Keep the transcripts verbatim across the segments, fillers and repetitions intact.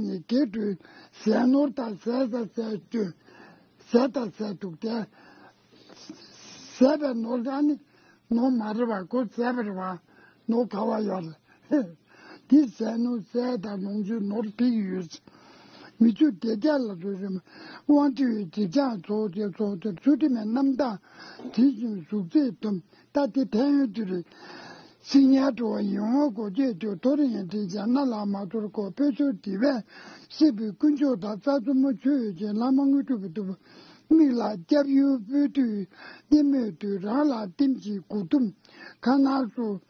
ནས་སྒེར་དུ་ཟས་ནོར་དང་ཟས་དང་ཟས་སྤྱོད། ཟས་དང་ཟས་འདུག་སྟེ། ཟས་པའི་ནོར་ད་ནི་ནོར་མ་རེད་བ། ཁོ་ཟས་པ་རེད་བ། ནོར་ག་བ་ཡོད་རེད། འདི་ཟས་ནོར་ཟས་དང་ལོངས་སྤྱོད་ནོར་ཕིག་ཡོད། མི་ཚུགས་བདེ་རྒྱ་ལ་འགྲོ་རེད་མ། དབང་དུ་ཡོད་དེ་ཅང་ཚོགས་ཏེ་ཚོགས་ཏེ་ཚུལ་ཁྲིམས་རྣམ་དག་དེ་བཞིན་གཟུགས་མཛེས་འདུམ། ད་དེ་ཕན་ཡོན་དུ་རེད། སྲིད་ཉག་འགྲོ་བ་ཡིན་འོང་གོ་ཅེས་དུ་ཐོ་རེ་ཡན་དྲིན་ཅན་སྣ་ལ་མ་ཐོར་གོ་སྤོས་ཚོར་དེ་བས་སྲིད་པའི་དཀོན་མཆོག་དང་རྩ་གཙོ་མོ་ཆོས་ཡོད་ཅན་བླ་མ་དངོས་གྲུབ་ཀྱི་ཐུབ་པ། མིག་ལ་སྐྱབས་ཡུལ་སྤོས་དུས་གཉིད་མོས་དུས་རང་ལ་བསྟིམ་གྱིས་མགུ་ཐུམ་ཁ་ནག་སོ།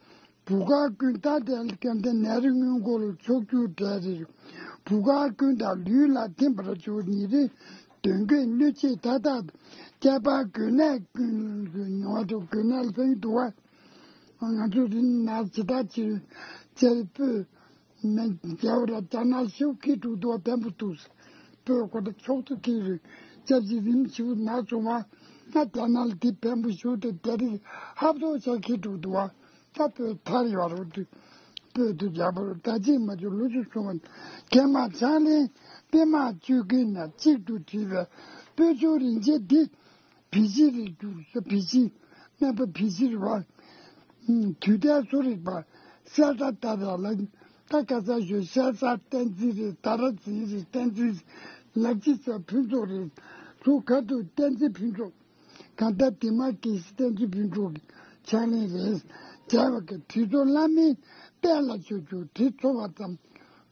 བུ་ག་ཀུན་ད་དེ་སྐྱོན་དེ་ནད་རིགས་སྔོན་འགོག་ལ་ཕྱོགས་བཅུ་འབྲས་རེད། བུ་ག་ཀུན་དང་ལུས་ལ་ཐིམ་པར་བྱུང་ཉིན་རེ་གདོན་བགེགས་གནོད་བྱེད་མཐའ་དག་ཁྱད་པར་དགོས་ནད་ཀུན་ལ་ཉོ་བ་དང་དགོས་ནད་ལ་ཕན་འདུག་བ། ང་ཚོ་རིན་ན་ཇི་ལྟར་ཅིར་ཅེར་སྤོས་མེ་རྒྱལ་བ་ར་ཅ་ན་ཤིའུ་ཁི་དྲུག་དུ་བ་བེམ་པོ་དུ་སྤོས་གོ་ད་ཚོགས་དུ་ཁི་རུ་ཅབ་ཅི་རིམ་ཞིའུ་ན་བྱུང་བ་ན་ཅ་ན་ལ་དི་བེམ་པོ་ཞིའུ་དུ་དེ་རིགས་ཧབ་ཏོ་ཆ་ཁི་དྲུག་དུ་བ་ད་སྤོས་ཐར་ཡོད་རུ་དུ་སྤོས་དུ་རྒྱལ་བ་རུ་ད་ཅི་མ་བྱུང་ལུ་ཚུ་སོང་བ་གན་མ་ཆང་ལེན་པེ་མ་བཅུ་གི་ན་གཅིག་ཏུ་བྲིས་པའི་སྤོས་ཆུ་རིན་ཆེན་འདི། བི་ཤི་རེད་འགྱུར་ས་བི་ཤི། སྨན་པ་བི་ཤི་རེད་བ། དུས་དལ་སོ་རེད་བ། ཤ་ཟ་ད་ར་ལ། ད་ག་ས་ཞོ་ཤ་ཟ་བསྟན་འཛིན་རེད་ད་ར་འཛིན་རེད་བསྟན་འཛིན། ལག་ཅི་ས་ཕུན་ཚོགས་རེད། ཚུ་ག་དུ་བསྟན་འཛིན་ཕུན་ཚོགས། གང་ལྟར་དེ་མ་གི་སི་བསྟན་འཛིན་ཕུན་ཚོགས་ཀྱི་ཕྱག་ལེན་རེད། བྱ་བ་གི་དྲི་ཚོ་བླ་མའི་བསྟན་ལ་ཆོས་རྒྱུ་དྲི་ཚོ་བ་ཙམ།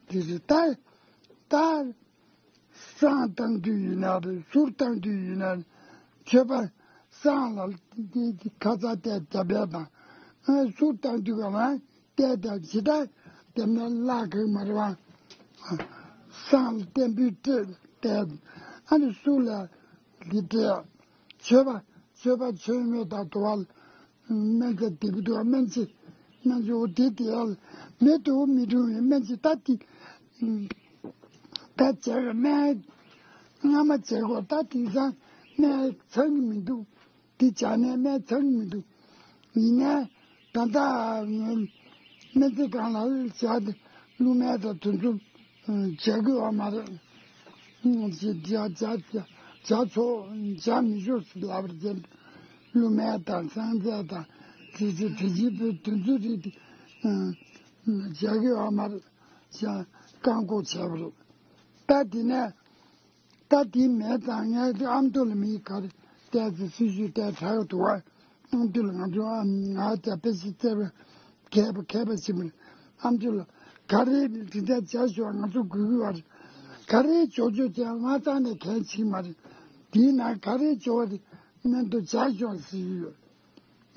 དེ་རེད་ད། ད། བསང་བཏང་དུས་ཡིན་ན་རེད། གསུར་བཏང་དུས་ཡིན་ན་རེད། མཆོད་པ་བསང་ལ་ཁ་ཚ་གཏད་རྒྱབ་ཡ་དང་། གསུར་བཏང་དུས་ག་ལ་གཏད་རྒྱབ་ཇི་ལྟར་རྒྱབ་ན་བརླག་གི་མ་རེད་བ། བསང་ལ་བརྟན་པོའི་སྤྲད་གཏད། ཨ་ནི་གསུར་ལ་འདི་སྤྲད། མཆོད་པ་མཆོད་པ་མཆོད་མེ་དང་དུ་བ་སྨན་རྩྭ་འདི་བུ་དུ་བ་སྨན་ཆེ། སྨན་ཆེ་འོ་དེ་དེ་ཡ་མེ་དུ་བ་མི་འཁྲུངས་པའི་སྨན་ཆེ་ད་དེ། ད་བྱས་པའི་སྨན་སྔ་མ་བྱས་གོ་ད་དེང་སང་སྨན་ཚང་གི་མི་འདུག་དེ་བྱས་ནས་སྨན་ཚང་གི་མི་འདུག་ཡིན་ནའི་ད་ལྟ་སྨན་རྩིས་ཁང་ལ་བཞག་སྟེ་ཀླུ་སྨན་དང་དེ་ཚོ་བྱ་དགོས་པ་མ་རེད། བྱ་བྱ་བྱ་བྱ་ཆོག་བྱ་མི་ཆོག་ཟེར་ལབ་པར་བྱས་ཀླུ་སྨན་དང་སྲང་བཙན་དང་དེ་ཚོ་དེ་བཞིན་པའི་དེ་ཚོ་རིགས་དེ་བྱ་དགོས་པ་མ་རེད། ཞེས་བཀག་འགོག་བྱས་པ་རེད། ད་དེ་ནས་ད་དེ་མེད་ཙང་ངས་ཨ་མདོ་ལ་མི་ག་རེ་བལྟས་ཚེ་སྲི་ཞུ་བལྟས་དྲག་འདུག་བ། ཨ་མདོ་ལ་ང་ཚོ་ཨ་ང་རྒྱ་དཔེ་ཞིག་བཙལ་བའི་མཁས་པ་མཁས་པ་ཞིག་མིན། ཨ་མདོ་ལ་ག་རེ་དེ་འདྲ་བྱ་ཞོག་ང་ཚོ་དགོས་ཀྱི་བ་རེད། ག་རེ་ཇོ་ཇོ་བྱས་ང་རྩ་ནས་གལ་ཆེ་མ་རེད། དེའི་ནང་ག་རེ་ཇོ་བ་རེད་སྨན་དུ་བྱ་ཞོག་ཟེར་གྱི་ཡོད།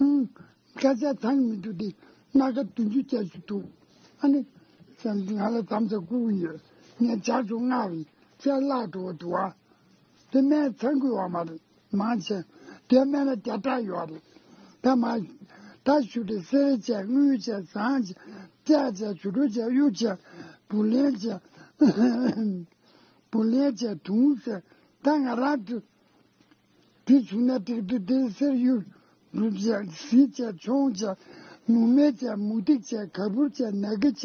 ཨུམ། སྐད་ཆ་ཚང་མི་འདུག་སྟེ་སྣ་ཁ་བདུན་ཅུ་བརྒྱད་ཅུ་འདུག་ཨ་ནི། ང་ལ་དམ་བཅའ་བསྐུར་གྱི་ཡོད། ངས་བྱ་ཆུང་མངགས་པས་ཁྱེད་བརླག་འགྲོ་བ་འདུག་ཨ། དེ་སྨན་ཚང་དགོས་པ་མ་རེད་མང་ཆེ། དེ་སྨན་ལ་བརྒྱ་ཕྲག་ཡོད་རེད། ད་མ། ད་ཞུ་དེ་གསེར་བྱས་དངུལ་བྱས་ཟངས་བྱས་ལྕགས་བྱས་བྱུ་རུ་བྱས་གཡུ་བྱས་བུ་ལོན་བྱས། བུ་ལོན་བྱས་དུང་བྱས་ད་ང་རང་དུ། དེ་བྱུང་ན་ཏིག་ཏུ་དེ་གསེར་གཡུ་འབྲུ་བྱས་གཟི་བྱས་མཆོང་བྱས་མུ་མེ་བྱས་མུ་ཏིག་བྱས་ག་བུར་བྱས་ན་གི་བྱས་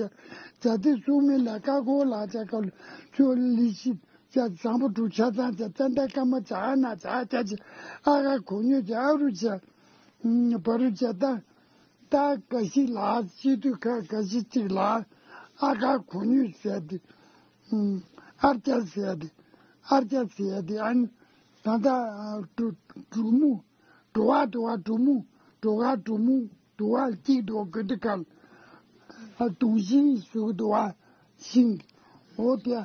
བྱ་དེ་སྲུང་མི་ལ་ཀ་ཁོ་ལ་བྱས་ཀ་ལུ་ཆོ་ལི་ཤི་བྱས་བཟང་པོ་དྲུག་ཆ་ཚང་བྱས་ཙན་དན་ཀ་མ་བྱས་ཨ་ན་བྱས་བྱས་བྱས་ཨ་ཁ་གོ་ཉོས་བྱས་ཨ་རུ་བྱས་བ་རུ་བྱས་ད་ད་ག་ཤི་ལ་སྤྱི་འཐུས་ཁ་ག་ཤི་གཅིག་ལ་ཨ་ཁ་གོ་ཉོས་ཟེར་ཏེ་ཨར་ཀྱ་ཟེར་ཏེ་ཨར་ཀྱ་ཟེར་ཏེ་ཨ་ནི། ད་ལྟ་འབྲུ་འབྲུ་མུ། འགྲོ་བ་འགྲོ་བ་འབྲུ་མུ། འགྲོ་བ་འབྲུ་མུ། འགྲོ་བ་གཅིག་འགྲོ་དགོས་འདི་གལ། ཨ་དུང་ཤིང་ཟུག་འགྲོ་བ་ཤིང་། འོ་དེ་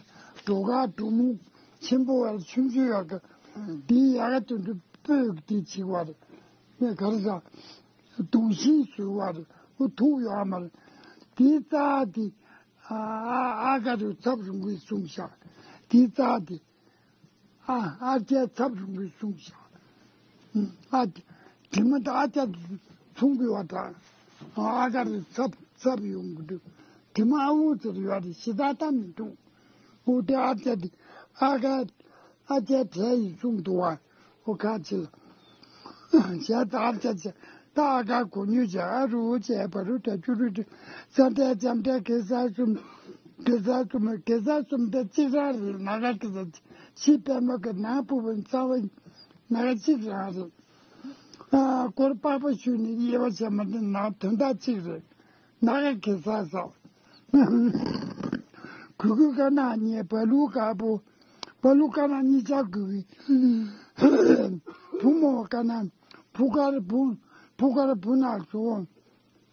འགྲོ་བ་འབྲུ་མུ། ཆེན་པོ་བར་ཆུང་ཆུང་ཡག་གི་འདི་ཡག་ག་དུ་འདུ་སྤོས་འདི་བྱེད་བར་ངས་ག་རེ་ཟ། དུང་ཤིང་ཟུག་བར་འོ་ཐུག་ཡོད་མ་རེད། དེའི་རྩ་དེ། ཨ་ཨ་ཨ་ག་རུ་ཚབ་རུང་གི་གསུངས་ཤག་དེའི་རྩ་དེ། ཨ་ཨ་ཅག་ཚབ་རུང་གི་གསུངས་ཤག་ཨ་དྲི་མ་དང་ཨ་ཅག་མཚུངས་དགོས་པ་དང་ཨ་ག་རུ་ཚབ་ཚབ་ཡོང་གི་འདུག་དྲི་མ་ཨ་འུ་ཚོར་ཡོད་རེད་ཞེ་དྲག་ད་མི་འདུག་འོ་དེ་ཨ་ཅག་དེ་ཨ་ག་ཨ་ཅག་བྲལ་ཡི་གསུངས་འདུག་བ། འོ་ཁ་ཆེ་ལ། བྱས་ད་ཨ་ཅག་ཅག་ད་ཨ་ག་གོ་ཉུལ་བྱས་ཨ་རུ་བྱས་བ་རུ་དྲ་ཅུ་རུ་དྲ་ཙ་དྲ་ཙམ་དྲ་གེ་ས་གསུམ། གེ་སར་གསུམ། གེ་སར་གསུམ་དེ་གཅིག་རང་རེད། ནཱ་ག་གེ་སར། ཕྱི་པདྨ་གི་ནང་སྤུ་བའི་རྩ་བ་ནཱ་ག་གཅིག་རང་རེད། ཨ། སྐོར་པགས་པ་བཤུས་ནས་དབྱེ་བ་ཕྱེ་མ་ཐུབ་ན་དོན་དག་གཅིག་རེད། ནཱ་ག་གེ་སར་ཟེར། གུ་གུལ་དཀར་ནག་གཉིས། བ་ལུ་དཀར་པོ། བ་ལུ་དཀར་ནག་གཉིས་ཆར་གུ་གུལ། བུ་མོ་དཀར་ནག་བུ་དཀར་བུ། བུ་དཀར་བུ་ནག་ཟེར་བ་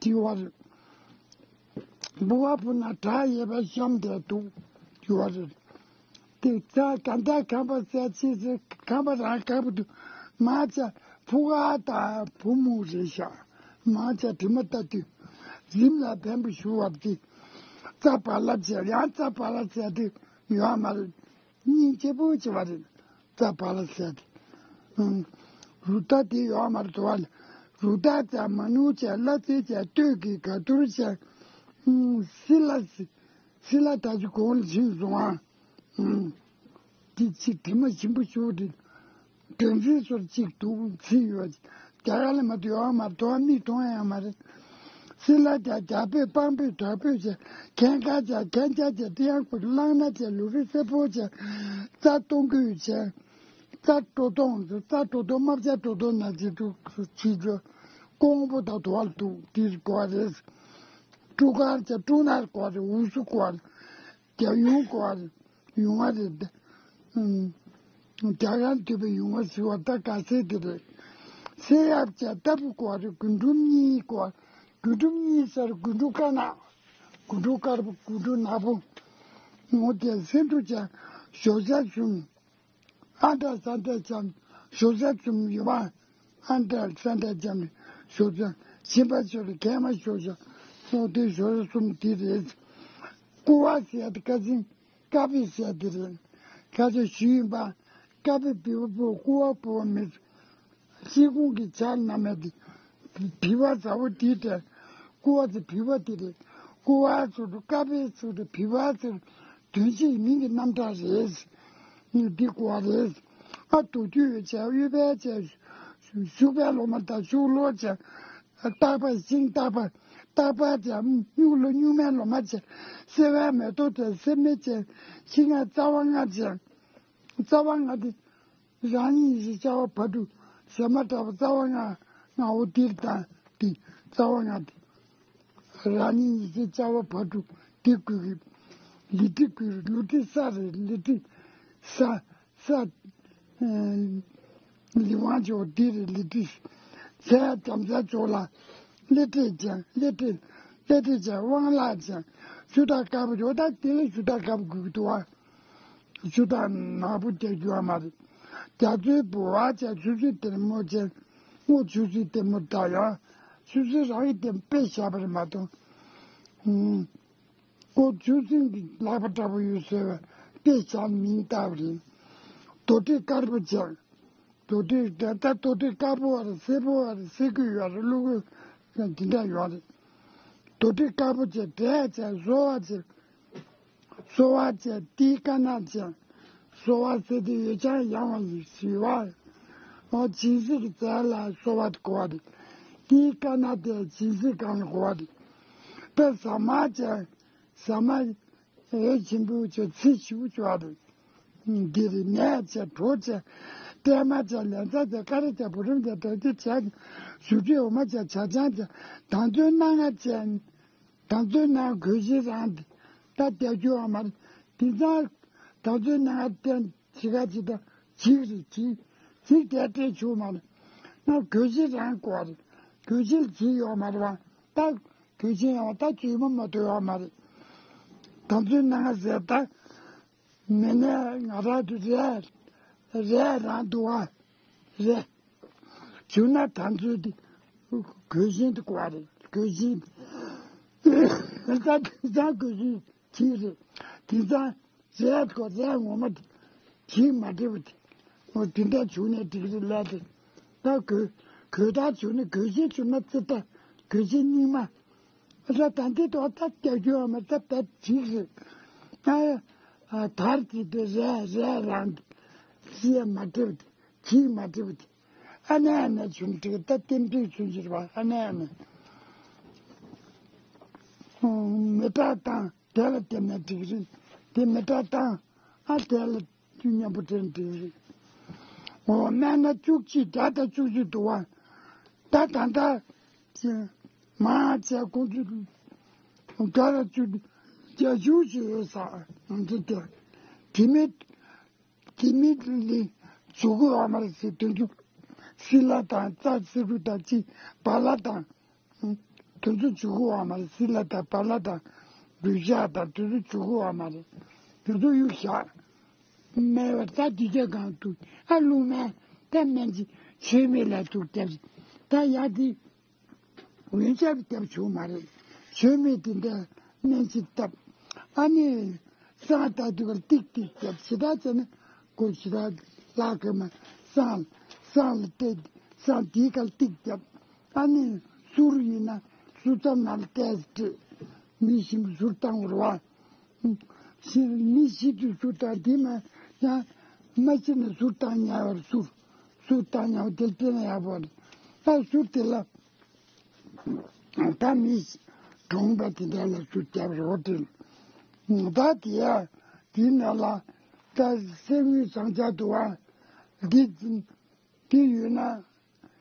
དེ་བ་རེད། བུ་དཀར་བུ་ནག་བྲག་གཡས་པ་གཤམ་དེར་འདུག་དེ་བ་རེད། དེ་ཚ་ག་འདྲ་ཁམས་པ་ཟེར་ཅི་ཟེར། ཁམས་པ་རང་ཁམས་པ་འདུག་མ་ཆ་བུ་ག་དང་བུ་མོ་རེད་ཤག་མ་ཆ་དྲི་མ་ལྟ་དུས་རིམ་ལ་ཕན་པ་ཞུ་བ་དེ། རྩ་བ་ལ་བྱས། ཡང་རྩ་བ་ལ་བྱས་དུས་ཡོད་མ་རེད། སྙིང་རྗེ་པོ་ཆེ་བ་རེད། རྩ་བ་ལ་བྱས་དུས། ཨང་། རུ་རྟ་དེ་ཡོད་མ་རེད་དོ། རུ་རྟ་བྱས། མ་ནུ་བྱས། གླ་རྩི་བྱས། སྟོད་ཀྱི་ག་དུར་བྱས། ཨང་། སི་ལ་སི། སི་ལ་ད་ཅི་གོང་ལ་ཕྱིན་སོང་ཨ། ཨང་། དེ་ཅིག་དྲི་མ་ཞིམ་པོ་ཞུ་རེད། དོན་ཚན་སོར་གཅིག་འདུག་ཚིག་ཡོད། རྒྱ་གར་ལ་མ་གཏོགས་ཡོད་མ་གཏོགས་མིག་མཐོང་ཡང་མ་རེད། སི་ལ་རྒྱ་རྒྱ་བོད་པང་བོད་དྲག་བོད་བྱས། ཁན་ཀ་བྱས། ཁན་ཅ་བྱས། ཏི་ཡང་ཁུ་གླང་ན་བྱས། ལུ་རི་སེར་པོ་བྱས། རྩ་སྟོང་སྐུད་བྱས། རྩ་སྤྲོ་སྟོང་། རྩ་སྤྲོ་སྟོང་། རྨ་བྱ་སྤྲོ་སྟོང་ན་བྱས་འདུག་ཅི་འགྲོ། ཀོང་པོ་དང་དུ་བར་འདུག་དེར་གོ་རེད། སྤྲུ་གར་བྱས། སྤྲུ་ནར་གོ་རེད། འུ་སུ་གོ་རེད། རྒྱ་ཡུང་གོ་རེད། ཡུང་བ་རེད། ཨུམ། རྒྱ་གར་འདུས་པའི་ཡུང་བ་ཟེར་བ་ད་ག་ཚད་དེ་རེད། སེ་ཡབ་བྱས། ལྟ་བུ་གོ་རེད། རྒུན་འབྲུམ་གཉིས་གོ། རྒུན་འབྲུམ་གཉིས་ཟེར། རྒུན་འབྲུམ་དཀར་ནག་རྒུན་འབྲུམ་དཀར་པོ། རྒུན་འབྲུམ་ནག་པོ། ངོ་དེ་སེ་འབྲུ་བྱས། ཞོ་བྱ་གསུམ། ཨ་འདྲ་ས་འདྲ་ཅན་ཞོ་བྱ་གསུམ་ཡོད་པ། ཨ་འདྲ་ས་འདྲ་ཅན་ཞོ་བྱ། ཤིང་པ་ཞོ་རེད། གད་མ་ཞོ་བྱ། སོགས་དེ་ཞོ་བྱ་གསུམ་དེ་རེད། ཀུ་བ་ཟེར་ཡ་དེ་ཀ་ཅིང་ཀ་པི་ཟེར་ཡ་དེ་རེད། ཁ་ཆེ་ཞུས་ཡིན་པ། ཀ་པི་བི་བ་བུ། ཀུ་བ་བུ་བ་མེད། ཤིང་ཁུང་གི་ཆར་ན་མེད་དེ། བི་བ་ཟ་བོ་དེ་དེ། ཀུ་བ་དེ་བི་བ་དེ་རེད། ཀུ་བ་ཚུ་དུ་ཀ་པེ་ཚུ་དུ་བི་བ་ཚུ་དུ་དོན་ཤེས་མིང་གི་རྣམ་གྲངས་རེད། འདི་ཀུ་བ་རེད། ཨ་དུ་དུ་བྱས། ཨུ་བས་བྱས། ཤུག་པའི་ལོ་མ་དང་ཤུག་ལོ་བྱས། སྟག་པ་ཤིང་སྟག་པ། སྟག་པ་བྱས། སྨྱུག་ལོ་སྨྱུག་མའི་ལོ་མ་བྱས། སེ་བའི་མེ་ཏོག་བྱས། སེ་མེ་བྱས། ཤིང་ང་རྩ་བ་ལྔ་བྱས། རྩ་བ་ལྔ་དེ། རང་ཉིད་ཀྱི་རྩ་བ་ཕ་དྲུག་ཟེར་མ་འདྲ་བ། རྩ་བ་ལྔ་ལྔ་བོ་འདིར་དང་འདི། རྩ་བ་ལྔ་འདི། རང་ཉིད་ཀྱི་རྩ་བ་ཕ་དྲུག་འདི་ཀུན་གྱི། ལི་ཏི་ཀུན། ལུ་ཏི་ས་རེད། ལི་ཏི་ས། ས། ཨེ། ལི་དབང་ཆོག་འདི་རེད། ལི་ཏི། ཚལ་རྒྱ་མཚལ་ཆོག་ལ། ལི་ཏི་ཅན། ལི་ཏི། ལི་ཏི་ཅན། དབང་ལག་ཅན། ཆུ་དང་དཀར་པོ་ཡོད། ད་དེ་ལ་ཆུ་དང་དཀར་པོ་དགོས་ཀྱི་འདུག་ཨ། ཆུ་དང་ནག་པོ་རྒྱག་རྒྱུ་ཡོད་མ་རེད། རྒྱ་མཚོའི་ལྦུ་བ་བྱས། ཆུ་ཚོད་ལྟད་མོ་བྱས། སྔོ་ཆུ་ཚོད་ལྟད་མོ་ད་ཡང་ཆུ་ཚོད་རང་གི་ལྟད་མོ་དཔེ་བཞག་པ་རེད་མ་གཏོགས། ཨུམ། ཁོ་ཆུ་ཚོད་ཀྱི་ལག་པ་འདྲ་པོ་ཡོད་ཟེར་བ་དཔེ་བཞག་མིང་བཏགས་པ་རེད། རྡོ་དྲེག་དཀར་པོ་བྱས། རྡོ་དྲེག་ད་ལྟ་རྡོ་དྲེག་དཀར་པོ་བ་རེད། སེར་པོ་བ་རེད། སེར་ཁུ་ཡོད་རེད། ཀླུ་ཁུ་འདི་འདྲ་ཡོད་རེད། རྡོ་དྲེག་དཀར་པོ་བྱས། འབྲས་བྱས། བཟོ་བ་བྱས། གསོ་བ་བྱས། ཏི་ཀ་ན་བྱས། གསོ་བ་ཟེར་དུས་ཡོ་བྱད་ཡང་བ་ཡི་ཞི་བ། ཨོ་སྦྱིན་སྲེག་གི་རྫས་ལ་གསོ་བ་གོ་བ་རེད། ཏི་ཀ་ན་དེ་སྦྱིན་སྲེག་གང་ལ་གོ་བ་རེད། དཔེ་ཟ་མ་བྱས། ཟ་མ་འོད་ཆེན་པོ་བྱས། ཚི་ཞིབ་བྱས་པ་རེད། འདི་རེད། ནས་བྱས། གྲོ་བྱས། ཏེ་མ་བྱས། ལན་ཚྭ་བྱས། ཀ་ར་བྱས། བུ་རམ་བྱས། དྲ་ཏི་བྱས། ཞུ་ཁྲི་འོ་མ་བྱས། ཇ་ཆང་བྱས། དང་ཚོའི་སྣ་ལྔ་བྱས། དང་ཚོའི་ནང་གོས་ཆེན་རང་དེ་ད་རྒྱག་རྒྱུ་ཡོད་མ་རེད། དེང་སང་དང་ཚོའི་ནང་བསྟན་བྱེད་ག་ཅིག་ད་འཇིགས་རེད། འཇིགས་འཇིགས་དེ་སྤྲད་ཆོག་མ་རེད། ན་གོས་ཆེན་རང་དགོས་རེད། གོས་ཆེན་འཇིགས་ཡོད་མ་རེད་བ། ད་གོས་ཆེན་ཡང་ད་བཙུན་མོ་མ་ཐུབ་ཡོད་མ་རེད། དང་ཚོའི་ནང་ཟེར་ད། མི་ནས་ང་རང་དུ་རས་རས་རང་འདུག་བ། རས། བྱུང་ན་ད་ཚོད་དེ་གོས་ཆེན་དེ་དགོས་རེད། གོས་ཆེན་ད་དེང་སང་གོས་ཆེན་གྱིས་རེད། དེང་སང་རས་དགོས། རས་ངོ་མ་དེ་གྱིས་མ་འགྲིག་པ་དེ། འོ་དེ་འདྲ་བྱུང་ནས་འགྲིག་རེད་ལབ་དེ། ད་གོས་གོས་དག་བྱུང་ན། གོས་ཆེན་བྱུང་ན་ཙི་ད་གོས་ཆེན་རྙིང་མ། ད་ད་འདི་ཐོག་ད་རྒྱག་རྒྱུ་ཡོད་མ་རེད། ད་ད་འགྲིག་རེད། ཨ་ཨ་དར་གྱི་དེ་རས་རས་རང་གི་སྲིད་མ་འགྲིག་དེ་གྱིས་མ་འགྲིག་དེ། ཨ་ནེ་ཨ་ནེ་བྱུང་འགྲིག་ད་ལྟེམ་འགྲིག་བྱུང་ཕྱིར་བ། ཨ་ནེ་ཨ་ནེ་མི་དྲག་དང་ དེ་ལ་བསྡེབས་ན་འགྲིག་རེད། དེ་མི་འདྲ་བཏང་། ཨ་དེ་ལ་བཅུ་མཉམ་པོ་དེ་ལ་འགྲིག་རེད། འོ་སྨན་སྣ་བཅུ་གཅིག་བརྒྱ་དང་བཅུ་གཅིག་འདུག་བ། ད་ད་ལྟ་མ་བྱས་ཁོང་ཚོས་བརྒྱ་དང་བཅུ་བརྒྱ་བཅུ་ཞིག་ཡོད་ས་ང་ཚོ་དེ་དེ་མི། དེ་མི་ལ་འཇུག་གི་ཡོད་མ་རེད་ཟེར། དེ་ཚོ་སི་ལ་དང་རྩ་སི་རུ་དང་ཅི་བ་ལ་དང་། དེ་ཚོ་འཇུག་གི་ཡོད་མ་རེད། སི་ལ་དང་བ་ལ་དང་འབུད་ཤ་དང་དེ་ཚོ་འཇུག་གི་ཡོད་མ་རེད། དེ་ཚོ་གཡུག་བཞག་སྨན་བ་ད་དེ་ག་གང་འདུག་ཨ་ཀླུ་སྨན་ད་སྨན་གྱི་མཆོད་མེ་ལ་འདུག་བརྒྱབ། ད་ཡ་དེ། འོན་ཀྱང་བརྒྱབ་བྱུང་མ་རེད། མཆོད་མེ་དེ་འདྲ་སྨན་ཞིག་བཏབ། ཨ་ནི་སང་ད་དུས་ཀར་ཏིག་ཏིག་བརྒྱབ་ཞེ་དྲག་བྱས་ན་ཁོ་ཞེ་དྲག་ལྷག་གི་མ། སང་སང་ལ་སྤྲད། སང་དེའི་ཀར་ཏིག་བརྒྱབ། ཨ་ནི་གསུར་ཡིན་ན་གསུར་རྩམ་ནང་ལ་ཏོག་ཙམ་སྤྲད། མི་ཞིམ་པོ་གསུར་བཏང་བར་བ། ཤི- མི་ཤི་དུས་གསུར་བཏང་དེ་མ་ཡང་མ་ཤི་ན་གསུར་བཏང་ཉལ་བར་གསུར། གསུར་བཏང་ཉལ་བ་དེ་སྤྲད་ན་ཡག་པོ་རེད། ད་གསུར་དེ་ལ། ད་མི་གྲོངས་པ་དེ་འདྲ་ལ་ཚུར་བརྒྱབ་རོགས་དྲན། ད་དེ་ཡ་དེའི་ནང་ལ་ད་གསེར་དངུལ་ཟངས་ལྕགས་འདུག་ཨ། འདི་འདི་ཡོད་ན་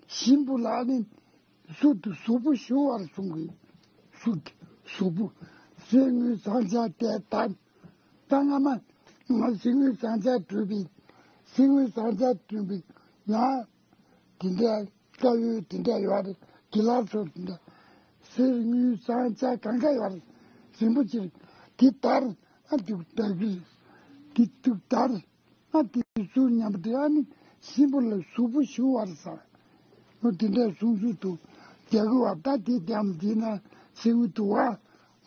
གཤིན་པོ་ལ་ནི་གཟུགས་གཟུགས་པོ་ཞུ་བར་གསུང་གི། གཟུགས་གཟུགས་པོ་གསེར་དངུལ་ཟངས་ལྕགས་དེ་ད་ད་སྔ་མ་ང་གསེར་དངུལ་ཟངས་ལྕགས་སྤྲུལ་པའི་གསེར་དངུལ་ཟངས་ལྕགས་སྤྲུལ་པའི་ཡང་། དེ་འདྲའི་དཀར་ཡོལ་དེ་འདྲ་ཡོད་རེད། དགེ་ལགས་ཚོ་དེ་འདྲ་གསེར་དངུལ་ཟངས་ལྕགས་གང་ག་ཡོད་རེད། རིན་པོ་ཆེ་དེ་དར་ཨ་འདུག་དར་གི་དེ་འདུག་དར་ཨ་དེ་ཚུར་མཉམ་དུ་ཨ་ནི་གཤིན་པོ་ལ་གཟུགས་པོ་ཞུ་བར་ས། འོ་དེ་འདྲའི་གསུང་ཚུལ་འདུག་རྒྱ་གི་བ་ད་དེ་རྒྱམ་དེ་ན་སེའུ་འདུག་བ།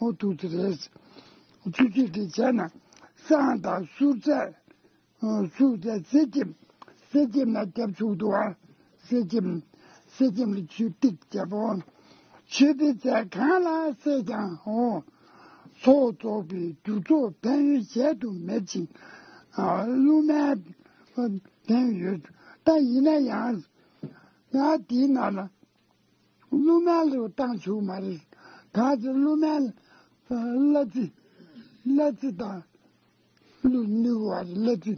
འོ་འདུག་དེ་རེད། བཅུ་གཅིག་དེ་བྱས་ན་བསང་དང་གསུར་རྫས། སུ་དེ་གསེར་སྐྱེམས། གསེར་སྐྱེམས་ལ་རྒྱབ་བྱུག་འདུག་ཨ། གསེར་སྐྱེམས། གསེར་སྐྱེམས་ལ་ཆུ་ཏིག་རྒྱབ་འོང་། མཆོད་པའི་རྫས་གང་ལ་གསེར་ཀྱང་འོང་། ཚོགས་རྫོགས་པའི་རྒྱུ་ཚོགས་ཕན་ཡོན་གཞལ་དུ་མེད་ཅིང་། ཀླུ་སྨན་ཕན་ཡོད། ད་ཡིན་ན་ཡང་ང་དེའི་ནང་ལ། ཀླུ་སྨན་ལ་བཏང་བྱུག་མ་རེད། གང་ཚེ་ཀླུ་སྨན་ལ་གླ་རྩི། གླ་རྩི་དང་། ཀླུ་སྨན་བ་རེད། གླ་རྩི།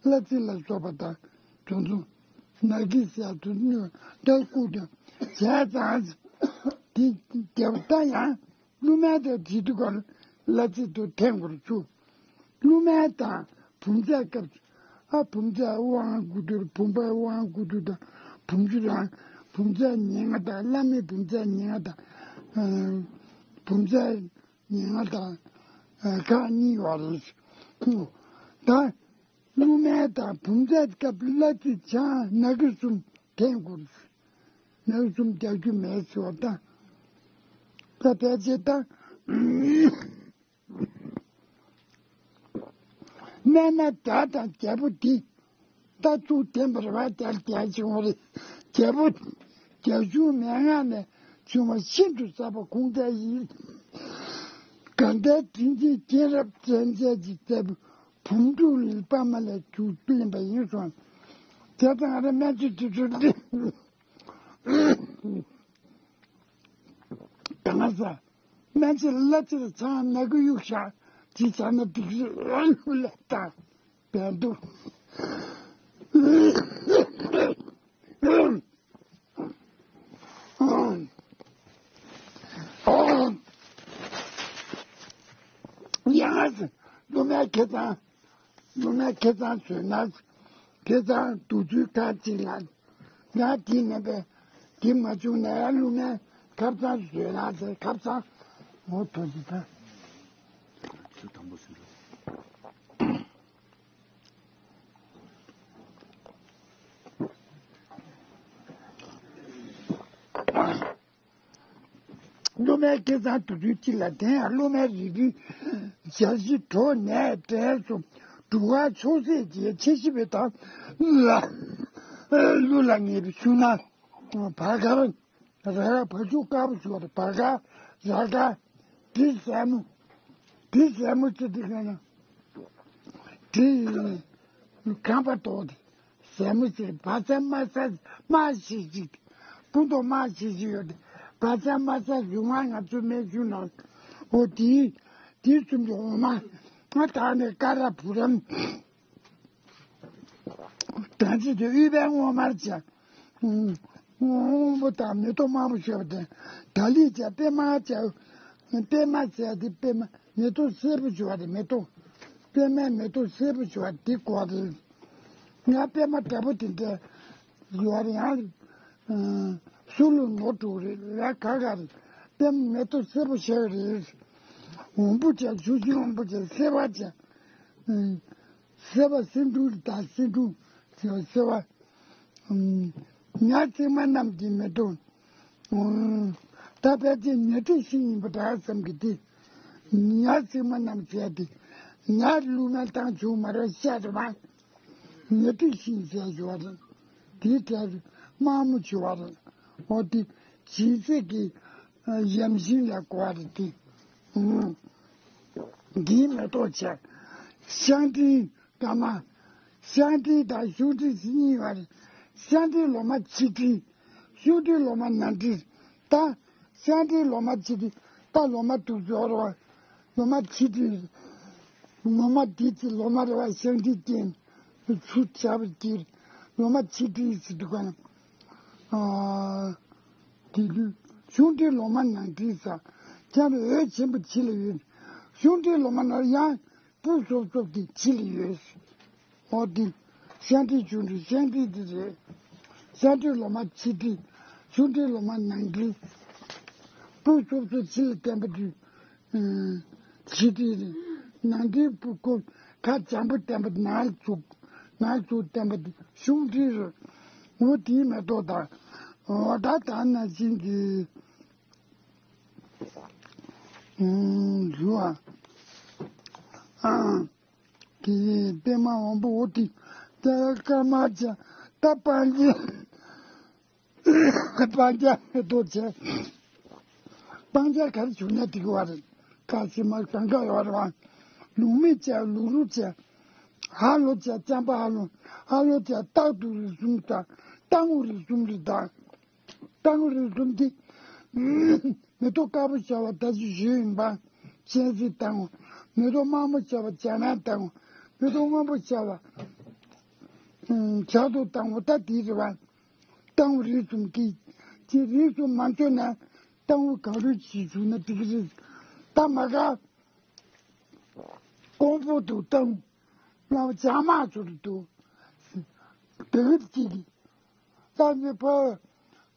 གླ་རྩི་ལ་སོགས་པ་དང་། དེ་ཚོ་ནག་གི་ཟས་དུ་སྨྱོ་ད་བཀུག་ཀྱང་བྱས་ཙང་། དེ་རྒྱབ་ད་ཡང་། ཀླུ་སྨན་དང་དེ་དུས་ཀར་གླ་རྩི་དུ་འཐེན་དགོས་རུ་ཆུ། ཀླུ་སྨན་དང་བུམ་རྫས་སྐབས་ཨ་བུམ་རྫས་དབང་དགུ་ཐོག་བུམ་པའི་དབང་དགུ་ཐོག་དང་བུམ་ཆུ་རང་བུམ་རྫས་ཉེར་ལྔ་དང་བླ་མའི་བུམ་རྫས་ཉེར་ལྔ་དང་། བུམ་རྫས་ཉེར་ལྔ་དང་ཁག་གཉིས་ཡོད་རེད། ད་ཀླུ་སྨན་དང་བུམ་རྫས་སྐབས་གླ་རྩི་ཆང་ནག་གི་གསུམ་འཐེན་དགོས་རེད། ནག་གསུམ་རྒྱག་རྒྱུ་མེད་ཟེར་བ་དང་། ད་ཕལ་ཆེར་ད། སྨན་སྣ་དགྲ་དང་རྒྱལ་པོ་འདི། ད་ཚུགས་བསྟན་པར་བ་དལ་རྒྱལ་བྱུང་བ་རེད། རྒྱལ་པོ་རྒྱལ་གཞུང་མན་ངག་ནས་བྱུང་བ་ཤིན་ཏུ་ཟབ་པ་ཁུངས་དལ་ཡིན། གང་ལྟར་དྲིན་ཅན་མཁྱེན་རབ་ཅན་མཛད་ཀྱི་མཛད་པའི་བུམ་འབྲུ་ལ་པདྨ་ལས་རྒྱུ་བླངས་པ་ཡིན་གསུངས། དེ་དང་ང་རང་སྨན་བཅུ་དྲུག་ཅུ་འདི། གང་ཟག་སྨན་དཔྱད་གླ་རྩིར་ཚང་ནག་གི་གཡུག་བཞག་ཅི་བྱ་ན་སྡིག་རུས་ལ་ལས་དང་བན་དུ། ཡང་ཀླུ་སྨན་ཁེ་ཚང་། ཀླུ་སྨན་ཁེ་ཚང་བཟོས་ན། ཁེ་ཚང་དུག་ཚུལ་ཁ་ཅིག་ལ། ཡང་དེ་མིན་པས། དེ་མ་བྱུང་ན་ཡང་ཀླུ་སྨན་ཁབ་ཚང་བཟོས་ན་ཟེར་ཁབ་ཚང་། འོ་དོ་ཅི་ད། ཆུ་དང་པོ་ཟིན་འགྲོ། ཀླུ་སྨན་སྐལ་བཟང་དུ་དུས་གཅིག་ལ་དེ་ཡང་ཀླུ་སྨན་རིལ་བུའི་ཞལ་བཞི་གྲོ་ནས་དྲན་སོང་། འབྲུ་དཀར་མཆོག་སྲེད་ཀྱི་ཕྱེ་ཞིབ་པའི་དང་ལ་ཀླུ་ལ་ངེས་པའི་ཤུལ་ན་བར་དཀར་ར་དཀར་བར་ཆུ་དཀར་པོ་ཞུ་བར་བར་དཀར་ར་དཀར་དྲི་ཟལ་མོ། དྲི་ཟལ་མོ་ཅི་དྲི་ག་ན་དྲི་ཁང་པ་དོག་དེ། ཟལ་མོ་ཟེར་བ་ཚྭ་དམར་ས་དམར་ཞིག་ཅིག་སྤུ་མདོག་དམར་ཞིག་ཅིག་ཡོད་དེ། བ་ཚྭ་དམར་ས་གཞུང་བ་ང་ཚོ་སྨན་གཞུང་ནང་འོ་དེའི་ དེ་གསུམ་གྱི་འོ་མ། ང་དག་ནས་ཀ་ར་བུ་རམ། དང་ཚིག་དེ་དབུལ་བའི་སྔོ་དམར་བྱས། སྔོན་པོ་དང་མེ་ཏོག་དམར་པོ་བྱས་པ་དེ། ད་ལི་བྱས་པད་མ་བྱས། པད་མ་བྱས་ཏེ་པད་མ་མེ་ཏོག་སེར་པོ་བྱས་པ་དེ་མེ་ཏོག་པད་མའི་མེ་ཏོག་སེར་པོ་བྱས་པ་དེ་གོ་རེད། ང་པད་མ་འདྲ་པོ་དེ་འདྲ་ཡོད་རེད་ཡང་། སུ་ལུ་ནོར་འགྲོ་རེད་ལ་ག་ག་རེད། པད་མ་མེ་ཏོག་སེར་པོ་བྱས་རེད། འོམ་བུ་བྱས་ཆུ་ཆུ་འོམ་བུ་བྱས་སེར་བ་བྱས། སེར་བ་སེར་འབྲུ་དང་སེར་འབྲུ་ཟེར་བ་སེར་བ། ཉ་བརྩེགས་མ་རྣམས་ཀྱི་མེ་ཏོག་ད་ཕལ་ཆེར་ཉ་ཁྲི་ཤིང་ཡིན་པ་འདྲ་བསམ་གི་དེ། ཉ་བརྩེགས་མ་རྣམས་བྱས་ཏེ། ཉ་ལུག་མ་བཏང་བྱུང་མ་རེད་བཤད་རེད་བ། ཉ་ཁྲི་ཤིང་ཟེར་ཞུ་བ་རེད། དེའི་གྲས་དམར་མོ་བྱུང་བ་རེད། འོ་དེ་བྱིས་རྫས་ཀྱི་ཡམ་ཤིང་ལ་གོ་བ་རེད་དེ། འདིའི་མེ་ཏོག་བྱས། ཤང་ཏི་སྐར་མ། ཤང་ཏི་དང་ཤུག་ཏི་ཟེར་གཉིས་ཡོད་རེད། ཤང་ཏི་ལོ་མ་ཕྱི་ཏི། ཤུག་ཏི་ལོ་མ་ནང་ཏི། ད་ཤང་ཏི་ལོ་མ་ཕྱི་ཏི། ད་ལོ་མ་དུག་ཅོག་རེད་བ། ལོ་མ་ཕྱི་ཏི། ལོ་མ་འདི་ཅི་ལོ་མ་རེད་བ། ཤང་ཏི་ཅན། ཚུར་བྱ་བ་ཀྱིར། ལོ་མ་ཕྱི་ཏི་ཟེར་འདུག་ག་ཨ། དེ་དུས་ཤུག་ཏི་ལོ་མ་ནང་ཏི་ཟེར། ཁྱེད་རང་འོད་ཆེན་པོ་ཕྱི་ལ་ཡོད། ཤུག་ཏི་ལོ་མ་ནང་ཡང་སྤུ་སོབ་སོབ་དེ་ཕྱི་ལ་ཡོད། འོ་དེ། ཤང་ཏི་ཆུང་འདྲི་ཤང་ཏི་དེ་རེད། ཤང་ཏི་ལོ་མ་ཕྱི་ཏི། ཤུག་ཏི་ལོ་མ་ནང་ཏི། སྤུ་སོབ་སོབ་ཕྱི་ལ་བསྟན་པ་དུས། ཕྱི་ཏི་རེད། ནང་ཏི་སྤུ་ཀོ་ཁ་འཇམ་པོ་བསྟན་པ་ནང་ལ་བཙུགས། ནང་ལ་བཙུགས་བསྟན་པ་དེ་ཤུག་ཏི་རེད། འོ་དེའི་མེ་ཏོག་དང་། འོ་ད་ད་ན་བཞིན་གྱི། ཞུ་བ། དེ་པད་མ་འོམ་བུ་འོ་དེ། ད་སྐར་མ་ཅན་ད་སྤང་རྒྱན། སྤང་རྒྱན་མེ་ཏོག་བྱས། སྤང་རྒྱན་ག་རེ་བྱུང་ན་འགྲིག་པ་རེད། ཁ་ཤས་མ་གང་ག་ཡོད་རེད་བ། ལུག་མིག་བྱས་ལུག་རུ་བྱས། ཧ་ལོ་བྱས་ལྕམ་པ་ཧ་ལོ། ཧ་ལོ་བྱས་སྟག་དུ་རིགས་གསུམ་དང་། སྟག་མོ་རིགས་གསུམ་རེད་ད། སྟག་མོ་རིགས་གསུམ་དེ། མེ་ཏོག་དཀར་པོ་ཤར་བ་ད་ཅི་ཞུས་ཡིན་པ། སྤྱན་གཟིགས་སྟག་མོ། མེ་ཏོག་དམར་མོ་ཤར་བ་འཇམ་དབྱངས་སྟག་མོ། མེ་ཏོག་སྔོན་པོ་ཤར་བ། བྱ་དུར་སྟག་མོ་ད་དེ་རེད་བ། སྟག་མོ་རིགས་གསུམ་གྱི། ཅི་རིགས་གསུམ་མ་འཇོག་ན། སྟག་མོ་གང་རུང་ཅིག་བྱུང་ན་འགྲིག་གི་རེད། ད་མ་ག་ཀོང་པོ་འདུག་སྟག་མོ། ལ་བྱ་མ་ཚོར་འདུག་དེ་གི་ཅིག་གི། ད་ནི་ཕ།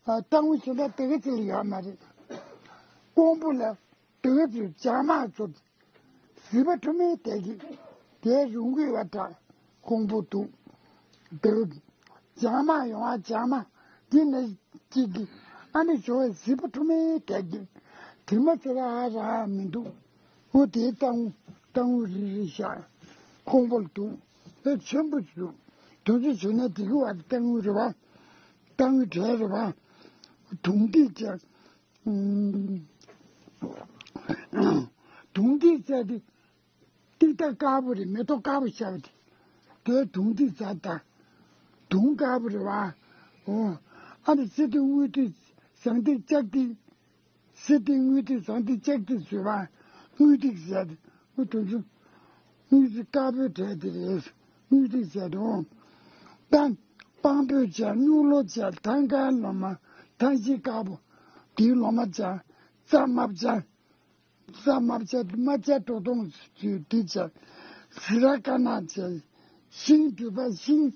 སྟག་མོ་ཞིག་ལ་དེ་གི་ཅིག་ལ་ཡོད་མ་རེད། ཀོང་པོ་ལ་དེ་གི་ཅིག་བྱ་མ་ཚོར། བཟི་པ་ཁྲོ་མོའི་དལ་གྱིས། དེ་རུང་གི་བ་དྲག་ཁོང་པོ་འདུག་དེ་ལྗང་མ་ཡོང་བ་ལྗང་མ། འདི་ནི་གཅིག་གི། ཨ་ནི་ཞོ་བའི་བཟི་པ་ཁྲོ་མོའི་དལ་གྱིས། དྲི་མ་ཟེར་ཨ་ར་མི་འདུག་འོ་དེའི་སྟག་སྟག་རི་རི་ཤ། ཁོང་པོ་ལ་འདུག་དེ་ཆེན་པོ་འདུག་དུས་ཚོད་བྱུང་ན་དེ་གི་བ་སྟག་རི་རེད་བ། སྟག་རི་བྲལ་རེད་བ། དུང་འདི་ཅག་དུང་འདི་ཟེར་ཏེ། ཏིག་ཏ་དཀར་པོ་རེད། མེ་ཏོག་དཀར་པོ་ཤར་བ་དེ། དེ་དུང་འདི་ཟེར་ད། དུང་དཀར་པོ་རེད་བ། འོ། ཨ་ནི་སི་ཏུ་དངུལ་ཏི། ཟངས་ཏི་ལྕགས་ཏི། སི་ཏུ་དངུལ་ཏི་ཟངས་ཏི་ལྕགས་ཏི་ཟེར་བ། དངུལ་ཏི་ཟེར་ཏེ། འོ་དུང་ཆུ། དངུལ་ཏི་དཀར་པོའི་གྲས་དེ་རེད། དངུལ་ཏི་ཟེར་དོ། ད། སྤང་སྤོས་བྱས་སྨྱུག་ལོ་བྱས་ཐང་ཀའི་ལོ་མ། ཐང་ཤིང་དཀར་པོ། དེའི་ལོ་མ་བྱས། རྩྭ་དམར་བྱས། རྩྭ་དམར་བྱས་དམར་བྱས་དྲོ་ཐུང་ཚུལ་འདི་བྱས། ཟི་ར་དཀར་ནག་བྱས། ཤིང་འབྲུ་པ་ཤིང་།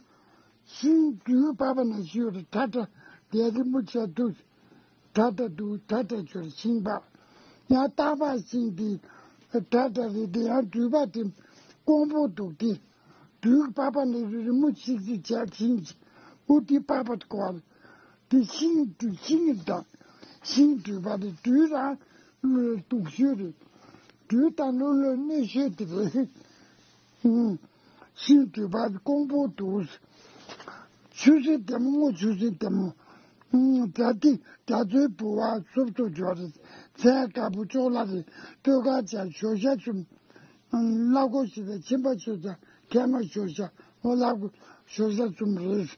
ཤིང་འབྲུ་པ་པ་ན་ཤིང་རེ་ཁྲ་ཁྲ་དེ་རི་མོ་བྱས་འདུག་ཁྲ་ཁྲ་འདུག་ཁྲ་ཁྲ་བྱོས་ཤིང་པ། ཡང་སྟག་པ་ཤིང་འདི་ཁྲ་ཁྲ་རེད། དེ་ཡང་འབྲུ་པ་དེ་ཀོང་པོ་འདུག་དེ་འབྲུ་པ་པ་ན་རི་མོ་ཤིག་ཤིག་བྱས་ཤིང་འུ་དེ་པ་པ་དེ་གོ་བ། དེ་ཤིང་དུ་ཤིང་དང་། ཤིང་དུ་བ་དེ་དུས་རང་ལུས་ལ་དུག་ཤོས་རེད། དུས་དང་ལུས་ལ་གནོད་ཤོས་དེ་རེད། ཤིང་དུ་བ་དེ་ཀོང་པོ་དུ། ཆུ་སྲིན་ལྟད་མོ་སྔོ་ཆུ་སྲིན་ལྟད་མོ། དགྲ་ཏི་དགྲ་ཚོའི་བུ་བ་སོབ་སོབ་འབྱོར་རེད། ཚལ་དཀར་པོ་ཅོག་ལ་རེད། སྟོད་ཁ་བྱ་ཞོ་ཤ་གསུམ། ལ་གོ་ཞིག་པའི་ཁྱིམ་པ་ཆོས་ཚ་ཁལ་མ་ཞོ་ཤ་འོ་ལ་གོ་ཞོ་ཤ་གསུམ་རེད།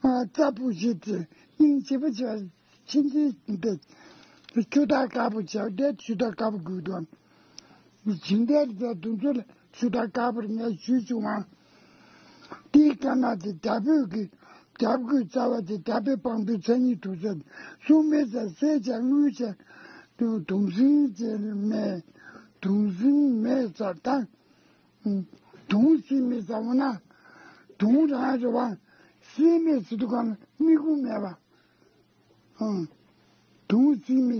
རྩྭ་ཕུ་ཞིག་སྟེ་སྙིང་རྗེ་པོ་བྱ་ཕྱིན་ཅི་འདི་ཆུ་དར་དཀར་པོ་བྱ་བདེ་ཆུ་དར་དཀར་པོ་དགོས་དོན། ནི་ཇི་འདྲའི་རེད་དུ་ཚོད་ལ་ཚུལ་དང་དཀར་པོར་ངས་ཞུས་བྱུང་བ། དེའི་དཀར་ནག་དེ་དགྲ་བོས་ཀྱི་དགྲ་བོའི་རྩ་བ་དེ་དགྲ་བོའི་དཔང་པོའི་མཚན་ཉིད་དུ་ཟེར། སྲུང་མེད་ཟེར་གསད་བྱ་རྔུལ་བྱ་དུང་སྲིང་བྱས་མེད། དུང་སྲིང་མེད་ཟེར་དང་། དུང་སྲིང་མེད་ཟེར་བ་ན། དུང་རང་རེད་བ། སྲིང་མེད་ཟེར་དུས་གང་ལ་མིག་ཁུང་མེད་པ། ཨང་། དུང་སྲིན་མི།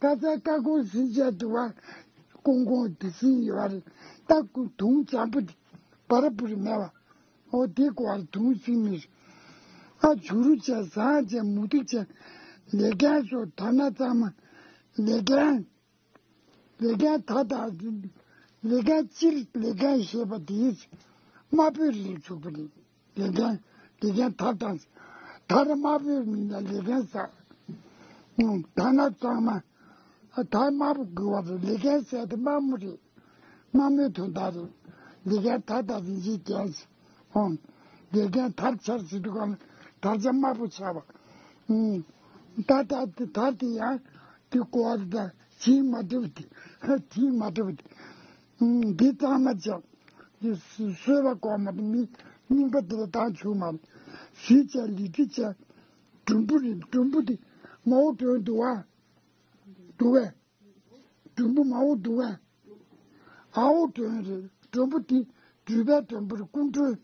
ཀ་ཚ་ཀ་ཁོང་སྲིན་བྱ་དུ་བ། ཀོང་ཀོང་དེ་སྲིན་ཡོད་རེད། ད་ཀུ་དུང་འཇམ་པོ་དེ། བར་བུར་མེད་བ། ཨོ་དེ་ཀོ་བར་དུང་སྲིན་མི། ཨ་བྱུ་རུ་བྱ་ཟངས་བྱ་མུ་ཏིག་བྱ། ལས་མཁན་སོ་ད་ན་གཙང་མ། ལས་མཁན། ལས་མཁན་ད་ད། ལས་མཁན་སྤྱིར་ལས་མཁན་ཞེས་པ་དེས། དམར་པོའི་རིགས་ཚུགས་པ་རེད། ལས་མཁན། ལས་མཁན་དར་དང་། དར་དམར་པོའི་མིང་ལ་ལས་མཁན་ཟེར། ད་ན་གཙང་མ། དར་དམར་པོ་དགོས་པ་རེད། ལས་མཁན་ཟེར་དེ་དམར་མོ་རེད། དམར་མོའི་དོན་དག་རེད། ལས་མཁན་དར་དང་རིན་ཆེན་རྒྱན་ཟེར། ཨོ། ལས་མཁན་དར་ཆར་ཟེར་དུས་གང་ལ་དར་ཆ་དམར་པོ་ཆགས་པ། ད་ད་དེ་དར་དེ་ཡང་དེ་གོ་བ་དེ་དང་བྱིངས་མ་འགྲིག་པ་དེ། བྱིངས་མ་འགྲིག་པ་དེ། འདི་གཙང་མ་ཆགས། གསོལ་བ་གོང་མ་དེ་མི་རྙིང་པ་དེ་ལ་བཏང་ཆུག་མ་རེད། གཟི་བྱས་ལི་ཁྲི་བྱས། དུམ་བུ་རེད། དུམ་བུ་དེ་མ་འོ་དོན་འདུག་བ། འདུག་བས། དུམ་བུ་མ་འོ་འདུག་བས། ཨ་འོ་དོན་རེད། དུམ་བུ་དེ་འགྲུལ་པའི་དུམ་བུར་ཀུན་གྲོལ།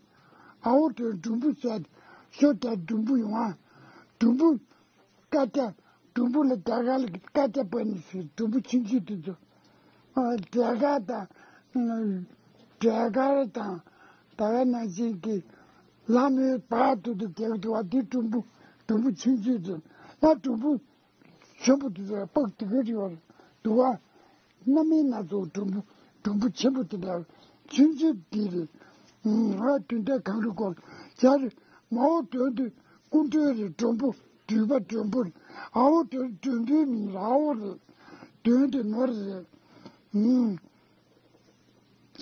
ཨ་འོ་དོན་དུམ་བུ་བྱས་ཤོ་དེ་དུམ་བུ་ཡོང་བ། དུམ་བུ། ཀ་ཏ། དུམ་བུ་ལ་རྒྱ་གར་ལ་ཀ་ཏ་པ་ནི་ཟེར། དུམ་བུ་ཆུང་ཆུང་དེ་ཚོ། ཨ་རྒྱ་གར་དང་། རྒྱ་གར་དང་ད་ག་ནང་བཞིན་གྱི་ལྷ་མོའི་བར་དུ་དུ་རྒྱག་འདུག་བ། དེ་དུམ་བུ། དུམ་བུ་ཆུང་ཆུང་དེ། ཡང་དུམ་བུ་ཆེན་པོ་དེ་ཚོ་ལ་དཔག་དེ་ག་རེ་བ་འདུག་བ། སྣ་མིན་སྣ་ཚོགས་དུམ་བུ། དུམ་བུ་ཆེན་པོ་དེ་འདྲ་ཆུང་ཆུང་དེ་རེད། ཨ་དུས་འདྲ་གང་རུ་སྐོར་བྱ་རེད། མ་འོ་དོན་དུ་ཀུན་གྲོལ་རེད། དུམ་བུ། འགྲུལ་པ་དུམ་བུ་རེད། ཨ་འོ་དོན་དུམ་བུའི་མིང་ར་འོ་རེད། དོན་དུ་ནོར་རེད། ཨུམ།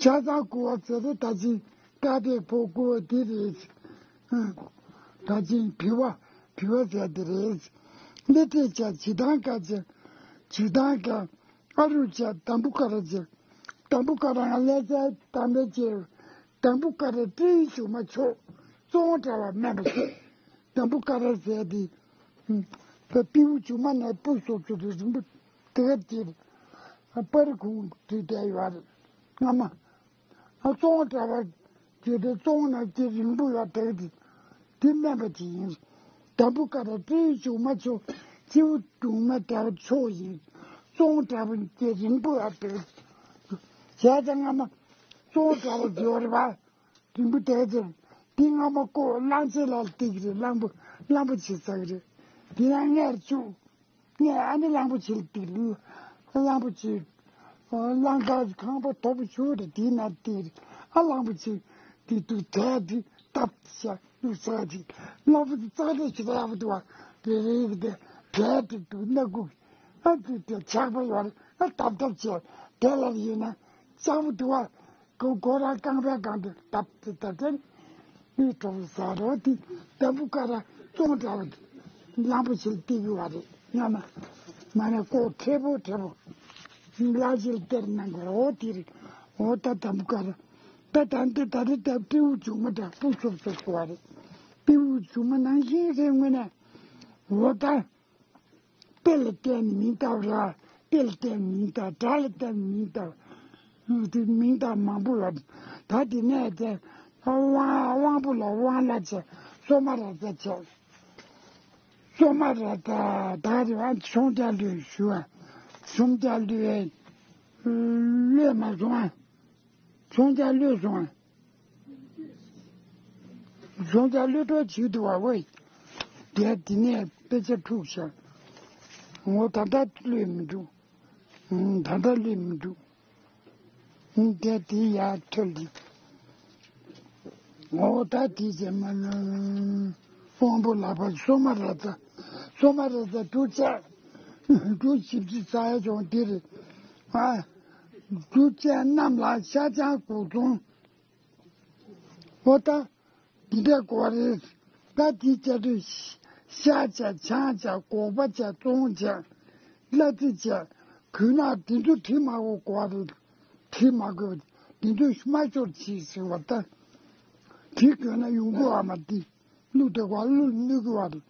ཆ་ཚང་བསྐུར་བ་ཟེར་དེ་ད་ཅི་ཀ་པའི་ཕོ་བསྐུར་བ་དེ་རེད། ཨུམ། ད་ཅི་བི་བ། བི་བ་ཟེར་དེ་རེད། ལི་ཏི་བྱ་བྱི་ཐང་ཀ་བྱ། བྱི་ཐང་ཀ་ཨ་རུ་བྱ། དམ་བུ་ཀ་ར་བྱ། དམ་བུ་ཀ་ར་ང་ལས་ཚལ་དམ་པའི་ཅེར། དམ་བུ་ཀ་ར་སྤྲེའུ་མཆོག་མ་མཆོག་བཙོང་འདྲ་བ་སྨན་པ་ཟེར། དམ་བུ་ཀ་ར་ཟེར་དེ། ཨུམ། ད་སྤྲེའུ་མཆོག་མ་ནས་སྤུ་སོགས་ཚོ་དེ་རིང་པོ་དེ་ག་དེ་རེད། པར་ཁུང་དུ་བསྡད་ཡོད་རེད། སྔ་མ། ཨ་བཙོང་འདྲ་བ་དེ་དེ་བཙོང་ན་དེ་རིང་པོ་ཡོད་དེ་དེ། དེ་སྨན་པ་དེ་ཡིན། དམ་བུ་ཀ་ར་སྤྲེའུ་མཆོག་མ་མཆོག་སྤྲེའུ་སྦྲུམ་མ་འདྲ་བ་མཆོག་ཡིན། བཙོང་འདྲ་བ་དེ་རིང་པོ་ཡོད་དེ། བྱས་ཙང་སྔ་མ་བཙོང་འདྲ་བ་དེ་ཡོད་རེད་པ། རིང་པོ་དེ་ཚེ། འདི་སྔ་མ་ཀོ་གླང་ཆེན་ལ་སྟེར་གི་རེད། གླང་པོ། གླང་པོ་ཆེ་ཟ་གི་རེད། འདི་ཡང་སྔར་བཅུག་ངས་ཨ་ནི་གླང་པོ་ཆེ་ལ་སྟེར་གི་རེད། གླང་པོ་ཆེ། གླང་དཀར་ཁང་པ་དོག་པོ་ཞུ་རེད། འདི་ན་སྟེར། ཨ་གླང་པོ་ཆེ། འདི་དུ་དེ་འདི་བཏབ་བྱ་ལུག་ཟ་གི། གླང་པོ་ཆེ་ཙག་ལེ་ཞིག་ཡག་པོ་འདུག་བ། རེ་རེ་གི་དེ་དེ་འདི་འདུག་སྣ་ཁུག་ཨ་འདི་དེ་ཆག་པ་ཡོད་རེད། ཨ་བཏབ་བཏབ་བྱས་དེ་ལ་ཡིན་ན་ལྕགས་པོ་འདུག་བ། ཁོ་ཁོ་རང་རྐང་པའི་སྒང་དུ་བཏབ་སྟེ་བཏབ་སྟེ། མིག་གྲོགས་ཟ་རོགས་དེ་དམ་བུ་ཀ་ར་བཙོང་འདྲ་བ་དེ་གླང་པོ་ཆེ་ལ་སྟེར་གི་བ་རེད། སྔ་མ་མ་ནས་ཀོ་ཁེ་པོ་ཁེ་པོ་གླང་ཆེ་ལ་སྟེར་གནང་གི་རོགས་དེ་རེད། འོ་ད་དམ་བུ་ཀ་ར་ད་ད་འདི་ད་རེད། ད་སྤྲེའུ་མཆོག་མ་འདྲ་སྤུ་སོབ་སོབ་གོ་བ་རེད། སྤྲེའུ་མཆོག་མ་ནང་བཞིན་རེད་དངོས་གནས། འོ་ད། དཔེ་ལ་བརྟེན་ནས་མིང་བཏགས་ར། དཔེ་ལ་བརྟེན་ནས་མིང་བཏགས། སྒྲ་ལ་བརྟེན་ནས་མིང་བཏགས། དེ་མིང་བཏགས་མང་པོ་ཡོད། ད་དེ་ནས་དེ་དབང་དབང་པོ་ལ་དབང་ལ་བྱས། སོ་མ་ར་ཙ་བྱས། སོ་མ་ར་ཙ་ད་རེ་བ་མཆོང་རྒྱ་ལོས་ཞུ་བ། མཆོང་རྒྱ་ལོས་ལོས་མ་སོང་བ། མཆོང་རྒྱ་ལོས་སོང་བ། མཆོང་རྒྱ་ལོས་གྲོགས་བྱེད་དུ་བ་བས། དེ་དེ་ནས་དཔེ་ཆ་འཁྲུགས་ཤག་འོ་ད་ལྟ་ལོས་མི་འདུག་ད་ལྟ་ལོས་མི་འདུག་དེ་དེ་ཡར་ཐོན་ལི། འོ་ད་དེ་ཚེ་མ་ན་དབང་པོ་ལག་པ་སོ་མ་ར་ཙ། སོ་མ་ར་ཙ་འབྲུ་བཅག་འབྲུ་བཞི་བཅུ་ཙ་ཡ་བྱུང་དེ་རེད། ཨ། འབྲུ་བཅག་རྣམས་ལ་ཤ་ཆང་སྐོར་ཚོང་། འོ་ད། འདི་འདྲ་དགོས་རེད། ད་འདི་བྱ་དུས་ཤ་བྱ་ཆང་བྱ་སྒོག་པ་བྱ་བཙོང་བྱ་གླ་རྩི་བྱ་གོས་ནག་འདི་ཚོ་བྲིས་མ་དགོས་དགོས་རེད། བྲིས་མ་དགོས་པ་འདི་ཚོ་མ་ཤོར་ཅིག་ཟེར་བ་ལྟར། བྲིས་དགོས་ན་ཡོང་གི་བ་མ་འདི་བླུགས་འདུག་བ་བླུགས་ནུས་ཀྱི་བ་རེད།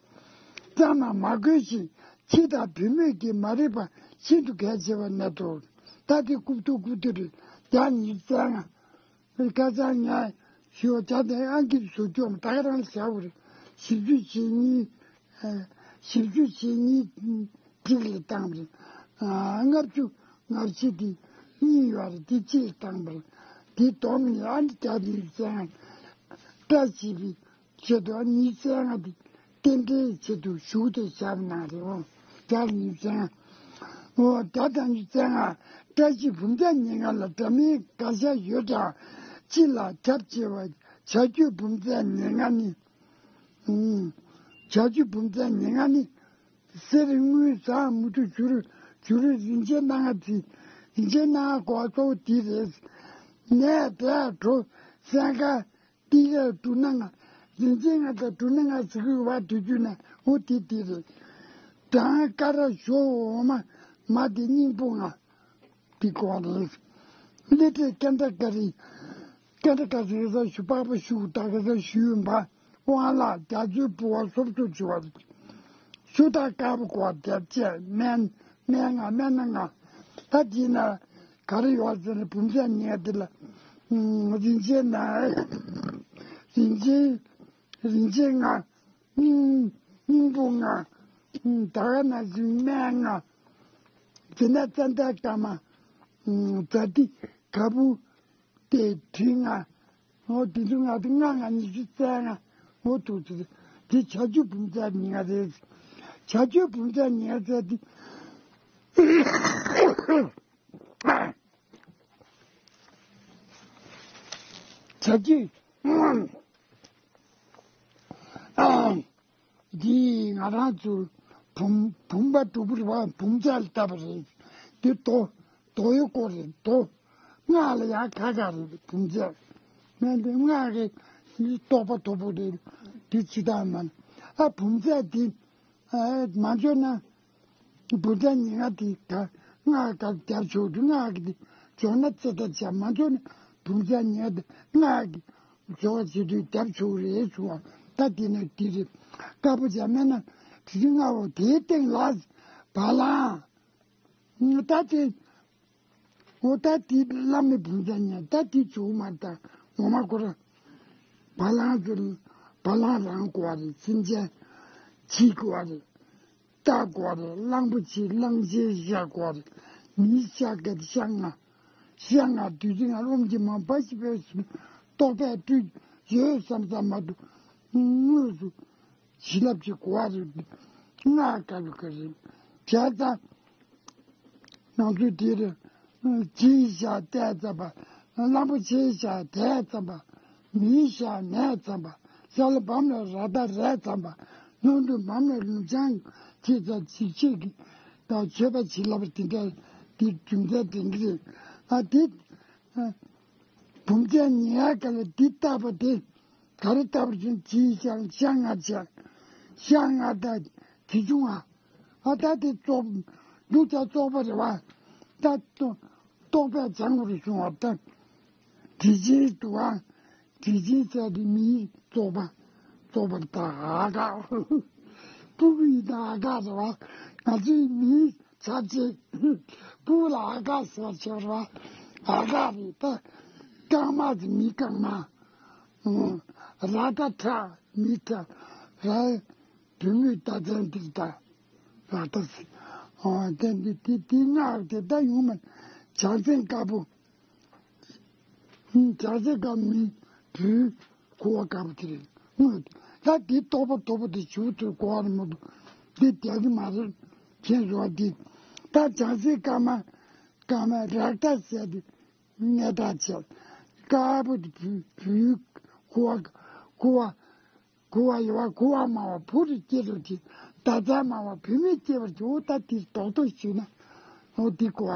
ཙམ་མ་མ་དགོས་ཤིང་ཁྱི་དང་བུད་མེད་ཀྱིས་མ་རིག་པ་ཤིན་ཏུ་གལ་ཆེ་བ་གནད་དོ། ད་དེ་རྐུབ་ཏུ་རྐུབ་ཏུ་རེད། བརྒྱ་ཉིས་བརྩེགས་ལྔ། ཁ་སང་ངས་ཞུ་བ་བྱ་དེ་ཨང་ཀིས་བཟོ་སྐྱོང་ད་ག་རང་བྱ་བ་རེད། བཞི་བཅུ་ཞེ་གཉིས། བཞི་བཅུ་ཞེ་གཉིས་གཅིག་ལ་བཏང་བ་རེད། ལྔ་བཅུ་ང་བཞི་དེ་གཉིས་ཡོད་རེད། དེ་གཅིག་ལ་བཏང་བ་རེད། དེ་སྡོམ་ནི་ཨ་ནི་བརྒྱ་ཉིས་བརྩེགས་ལྔ། བཀྲ་ཤིས་པའི་ཆེད་དུ་ཉིས་བརྩེགས་ལྔ་དེ་རྟེན་འབྲེལ་ཆེད་དུ་ཞུགས་ཏེ་བཞག་གནང་རེད། འོ་བརྒྱ་ཉིས་བརྩེགས་ལྔ། འོ་བརྒྱ་དང་ཉིས་བརྩེགས་ལྔ། བཀྲ་ཤིས་བུམ་བརྒྱ་ཉེར་ལྔ་ལ་འདྲ་མིན་འགའ་ཤས་ཡོད་ཀྱང་། སྤྱི་ལ་ཁྱབ་ཆེ་བ་བྱ་རྒྱུད་བུམ་བརྒྱ་ཉེར་ལྔ་ནི། བྱ་རྒྱུད་བུམ་བརྒྱ་ཉེར་ལྔ་ནི། གསེར་དངུལ་ཟངས་མུ་ཏིག་བྱུ་རུ། བྱུ་རུ་རིན་ཆེན་སྣ་ལྔ་བརྩི། རིན་ཆེན་སྣ་ལྔ་གོ་གཙོ་བོ་འདི་རེད། ནས་བྲག་གྲོ་སྲན་ཁ་ཏི་ར་འབྲུ་སྣ་ལྔ། རིན་ཆེན་ལྔ་དང་འབྲུ་སྣ་ལྔ་ཟེར་གི་བ་དུས་རྒྱུན་ན་འོ་དེ་དེ་རེད། གྲང་ཀ་ར་ཞོ་འོ་མ་མ་དེ་སྙིང་པོ་ལྔ། དེ་གོ་རེད། སླེ་ཏྲེ་ཀན་ཏ་ཀ་རི། ཀན་ཏ་ཀ་རི་ས་ཞུ་པགས་པ་ཞུ་ད་ག་ས་ཞུ་ཡིན་པ། དབང་ལག་རྒྱ་མཚོའི་ཕུ་བ་སོབ་སོབ་ཞུ་བ་རེད། ཆུ་དང་དཀར་པོ་གོ་བ་དེབ་ཆས་སྨན་སྨན་ལྔ་སྨན་སྣ་ལྔ། ད་དེ་ན་ག་རེ་ཡོད་ཟེར་ན་བུམ་ཆ་ཉལ་དེ་ལ། རིན་ཆེན་ན་རིན་ཆེན་རིན་ཆེན་ལྔ། སྙིང་སྙིང་པོ་ལྔ། ད་ག་ན་ཞིག་སྨན་ལྔ། དེ་ན་ཙན་དན་དཀར་མ། ཛ་ཏི་ག་བུ། དེ་དྲི་ལྔ། འོ་དེ་ཚོ་ལྔ་དེ་ལྔ་ལྔ་ཉི་ཤུ་རྩ་ལྔ། འོ་དུ་དེ་དེ་བྱ་རྒྱུད་བུམ་ཆ་ཉེར་ལྔ་རེད། བྱ་རྒྱུད་བུམ་ཆ་ཉེར་ལྔ་ཟེར་དེ། བྱ་རྒྱུད། འདི་ང་རང་ཚོ་བུམ་བུམ་པ་དྲུག་པོ་རེད་བ། བུམ་ཆ་ལ་བཏབ་པ་རེད། འདི་རྡོ་རྡོ་ཡོད་སྐོར་རེད། རྡོ་སྔགས་ལ་ཡང་ཁ་ཁ་རེད། བུམ་ཆ་མེད་འདི་སྔགས་ཀྱི་རྟོགས་པ་རྡོ་པོ་རེད། འདི་ཅི་ལྟར་མ་ཨ་བུམ་ཆ་འདི་མ་འཇོག་ན་བུམ་ཆ་ཉེར་ལྔ་འདི་ག་སྔགས་ག་རྒྱབ་ཆོག་འདུག་སྔགས་ཀྱི་འདི་འཇོག་ན་ཙེ་ད་བྱ་མ་འཇོག་ན་བུམ་ཆ་ཉེར་ལྔ་འདི་སྔགས་ཀྱི། སྦྱོར་བ་བྱེད་དུས་རྒྱབ་ཆོག་རེད་གསུང་བ། ད་དེ་ནས་འདི་རེད། དཀར་པོ་བྱ་སྨན་སྣ་དྲི་ཆུ་ལྔ་བོ་དེའི་སྟེང་ལ་བ་ལང་། ད་དེ་འོ་ད་དེ་བླ་མའི་བུམ་ཆ་ཉལ་ད་དེ་བྱུག་མ་ད་ངོ་མ་ཁོ་ར་བ་ལང་དེ་བ་ལང་རང་དགོས་པ་རེད། སེམས་ཅན་བྱིས་དགོས་པ་རེད། རྟ་དགོས་རེད། གླང་པོ་ཆེ་གླང་ཆེན་ཤ་དགོས་རེད། མིའི་ཤ་སྐད་ཤ་ལྔ། ཤ་ལྔ་བདུད་རྩི་ལྔ་རློམ་གྱི་མ་འབའ་ཞིག་པའི་རྟོག་པས་སྤྲུལ་ཡོད་བསམ་ས་མ་གཏོགས་དངོས་སུ་བྱིན་རླབས་ཀྱི་གོ་བ་རེད། སྔགས་དཀར་པོ་ག་རེད་བྱས་ཙང་། ང་ཚོས་དེར་ཅིའི་ཤ་བལྟས་ཙམ་པ། གླང་པོ་ཆེའི་ཤ་དེས་ཙམ་པ། མིའི་ཤ་ནས་ཙམ་པ། ཤ་ལ་བམ་ལ་ར་ད་རས་ཙམ་པ། སྣང་དུ་བམ་ལ་ལུག་ཅང་ཅེས་ཙམ་ཅིག་ཅིག་གིས་ད་མཆོད་པ་བྱིན་རླབས་དེ་འདྲ་དེ་རྒྱུ་མཚན་དེ་འདྲ་རེད། ཨ་དེ་བུམ་ཆེན་ཉེ་ཡ་ག་ལ་འདི་བཏབ་པ་དེ། ག་རེ་ལྟ་བུར་ཕྱིན་ཅི་ཤང་ཤང་ང་བྱས། ཤང་ང་ད་དེ་བྱུང་བ། ཨ་ད་དེ་བཙོག་འདུག་ཅག་བཙོག་པ་རེད་བ། ད་རྟོག་པས་སྦྱང་དགོས་རེད་གསུང་བ་ད། དྲི་ཆེན་འདུག་བ། དྲི་ཆེན་ཟེར་དེ་མིའི་བཙོག་པ། བཙོག་པ་ད་ཨ་ག་སྤུ་གུ་ཡིན་ད་ཨ་ག་རེད་བ། ང་ཚོའི་མིའི་ཆབ་ཆེ། སྤུ་གུ་ལ་ཨ་ག་ཟེར་བ་ཆེ་བ་རེད་བ། ཨ་ག་རེད་ད། རྐང་མ་ཟེར་མིའི་རྐང་མ། ར་ད་ཁྲ་མི་ཁྲ་ར། བུད་མེད་རྟགས་མཚན་འདིར་ད་ར་ད་སི། ཨོ་དེ་འདི་དེ་དེ་སྔགས་དེ་ད་ཡོང་མ། བྱང་སེམས་དཀར་པོ། བྱང་སེམས་དཀར་མི་བུའི་ཁུ་བ་དཀར་པོ་དེ་རེད། ད་དེ་རྟོགས་པ་རྟོགས་པ་དེ་ཞུ་ཐུབ་གོ་བ་རེད་མ་གཏོགས་དེ་རྒྱག་གི་མ་རེད། མཁྱེན་སོང་བ་དེ་ད་བྱང་སེམས་དཀར་མ་དཀར་མ་ར་ད་ཟེར་དེ། སྙན་གྲགས་ཆེ། དཀར་པོ་དེ་བུ་བུའི་ཁུ་བ་ཁུ་བ་ཁུ་བ་ཡོད་བ་ཁུ་བ་མང་བ་བུ་རུ་སྐྱེས་རུ་གྱི་ཟླ་ཚ་མང་བ་བུད་མེད་སྐྱེས་པར་གྱི་འོ་ད་དེ་རྡོག་རྡོག་ཞུས་ན་འོ་དེ་ཁུ་བ་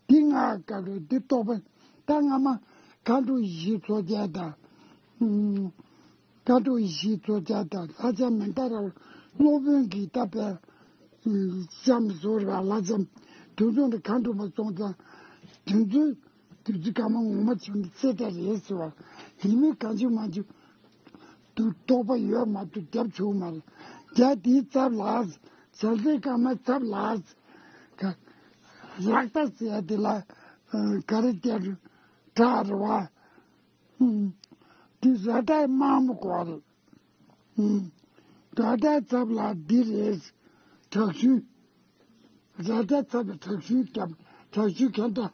དེ་ང་དཀར་རུ་དེ་རྟོགས་པ་ད་ང་མ་མཁའ་འགྲོ་ཡེ་ཤེས་མཚོ་རྒྱལ་དང་། མཁའ་འགྲོ་ཡེ་ཤེས་མཚོ་རྒྱལ་དང་ལྷ་ལྕམ་མན་དཱ་ར་སློབ་དཔོན་གྱིས་ད་པའི་ལྕམ་བཟོ་ར་ལྷ་ལྕམ་དེ་ཚོ་འདི་མཁའ་འགྲོ་མ་སོང་ཙང་དེ་ཚོའི་ བདུད་རྩི་དཀར་མ་ངོ་མ་བྱུང་ནས་ཚེ་འདས་རེད་ཟེར་བ། ཡིན་མིན་གང་བྱུང་མ་བྱུང་དུ་རྟོགས་པ་ཡོད་མ་གཏོགས་རྒྱབ་བྱུང་མ་རེད། རྒྱ་དེའི་ཚབ་ལ་བྱང་སེམས་དཀར་མ་ཚབ་ལ་ག་རག་ད་ཟེར་ཡ་དེ་ལ་ག་རེ་བསྟན་དྲག་རེད་བ། དེ་ར་ད་དམར་མོ་གོ་རེད། ད་ལྟ་ཚབ་ལ་འདི་རེད། དྲག་ཤུལ། ད་ལྟ་ཚབ་ལ་དྲག་ཤུལ་རྒྱབ། དྲག་ཤུལ་གན་ད།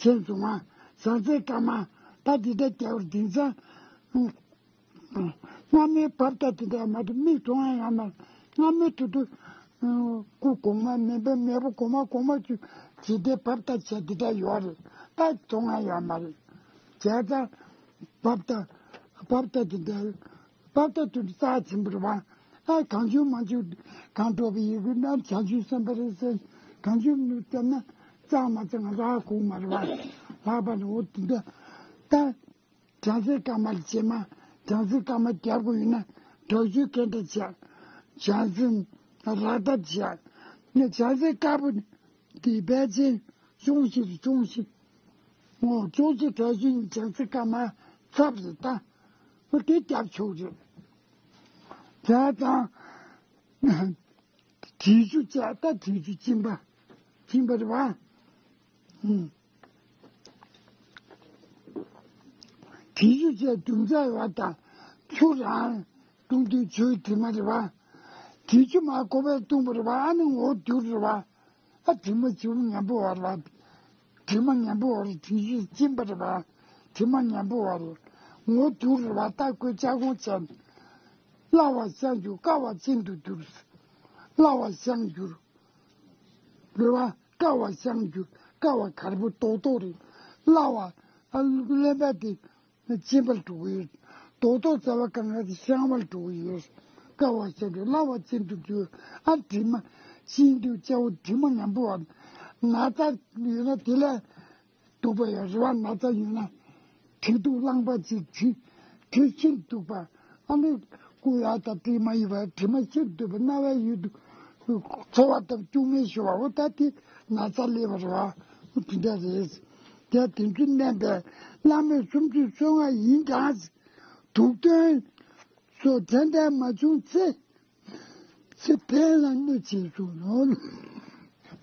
ཁྱེད་སོང་ང་། ཟང་ཟེ་ཀ་མ། ད་འདི་འདྲ་རྒྱབ་དེང་སང་། སྔ་མའི་བབ་ད་དེ་འདྲ་མ་གཏོགས་མིག་མཐོང་ཡ་ཡོད་མ་རེད། སྔ་མའི་དུ་དུ། སྐུ་གོང་མ་མེད་པའི་མེས་པོ་གོང་མ་གོང་མ་ཚོས་ཇི་ལྟའི་བབ་ད་བྱས་དེ་འདྲ་ཡོད་རེད། ད་མཐོང་ཡ་ཡོད་མ་རེད། བྱས་ཙང་། བབ་ད། བབ་ད་དེ་འདྲ། བབ་ད་དུ་རྩ་ཆེན་པོ་རེད་བ། ཨ་གང་བྱུང་མང་བྱུང་གང་འགྲོ་བའི་ཡི་གེ་རྣམས་བྱང་ཆུབ་སེམས་དཔའ་རེད་ཟེར། གང་བྱུང་མི་བཏབ་ན་གཙང་མ་གཙང་རག་དགོས་མ་རེད་བ། ལྷག་པར་དུ་འོ་དེ་འདྲ། ད་བྱང་སེམས་དཀར་མ་རྗེས་མ་བྱང་སེམས་དཀར་མ་རྒྱབ་དགོས་ཡིན་ན་དྲག་ཤུལ་གན་ད་བྱས། བྱང་སེམས་རག་ད་བྱས། ནས་བྱང་སེམས་དཀར་པོ་འདི་ཕལ་ཆེར་ཅུང་ཞིག་ཅུང་ཞིག་འོ་ཅུང་ཞིག་དྲག་ཤུལ་བྱང་སེམས་དཀར་མ་ཚབ་རེད་ད། འོ་དེ་རྒྱབ་ཆོག་རེད། བྱས་ཙང་། དྲི་ཆུ་བཅས་ད་དྲི་ཆུ་གཅིན་པ། གཅིན་པ་རེད་བ། ཨུམ། དྲི་ཆུ་བཅས་དུམ་བྱ་ཡོད་དང་ཆུ་རང་བཏུང་དུས་ཆུའི་དྲི་མ་རེད་བ། དྲི་ཆུ་མ་གོ་བས་བཏུང་བ་རེད་བ། ཨ་ནི་ངོ་བསྒྱུར་རེད་བ། ཨ་དྲི་མ་ཆུ་ངན་པོ་བར་བ། དྲི་མ་ངན་པོ་བར་དྲི་ཆུ་གཅིན་པ་རེད་བ། དྲི་མ་ངན་པོ་བར་ངོ་བསྒྱུར་རེད་བ། ད་ཁོས་ལྕགས་གོང་བྱས། སླ་བ་བཤང་འགྱུར་དཀའ་བ་གཅིན་དུ་འགྱུར། སླ་བ་བཤང་འགྱུར། རེད་བ། དཀའ་བ་བཤང་འགྱུར་དཀའ་བ་གར་པོ་རྡོག་རྡོག་རེད། སླ་བ། ཨ་གླེན་པ་དེ་གཅིན་པར་འགྲོ་གི་ཡོད། རྡོག་རྡོག་རྩ་བ་གང་ག་དེ་བཤང་བར་འགྲོ་གི་ཡོད། དཀའ་བ་བཤང་འགྱུར་སླ་བ་གཅིན་དུ་འགྱུར། ཨ་དྲི་མ་གཅིན་དུ་སྐྱ་བོ་དྲི་མ་ངན་པོ་བ། ན་ཚ་ཡོད་ན་དེ་ལས། སྡུག་པ་ཡང་རེ་བ་ན་ཚ་ཡོད་ན། དྲི་དུག་རླངས་པ་ཅིག་དྲི། དྲི་ཤིན་ཏུ་སྡུག་པ། ཨ་ནི་སྐུ་ཡག་དང་དྲི་མ་ཡིན་པ་དྲི་མ་ཤིན་ཏུ་སྡུག་པ་རྣ་བའི་ཡུལ་དུ། ཚོར་བ་དང་སྐྱུག་མེར་ཤོར་བ་འོ་ད་དེ་ན་ཚ་སླེབས་པ་རེད་བ། འོ་དེ་འདྲ་རེད། དེ་དེ་ཚོ་མནན་པས་བླ་མེད་སུམ་ཅུ་སོ་ལྔ་ཡིན་ཀྱང་། དུག་འདོན་སོགས་དེ་འདྲ་མ་བྱུང་ཚེ། ཚེ་ཕན་ལ་གནོད་བྱེད་གསུངས་ནོ།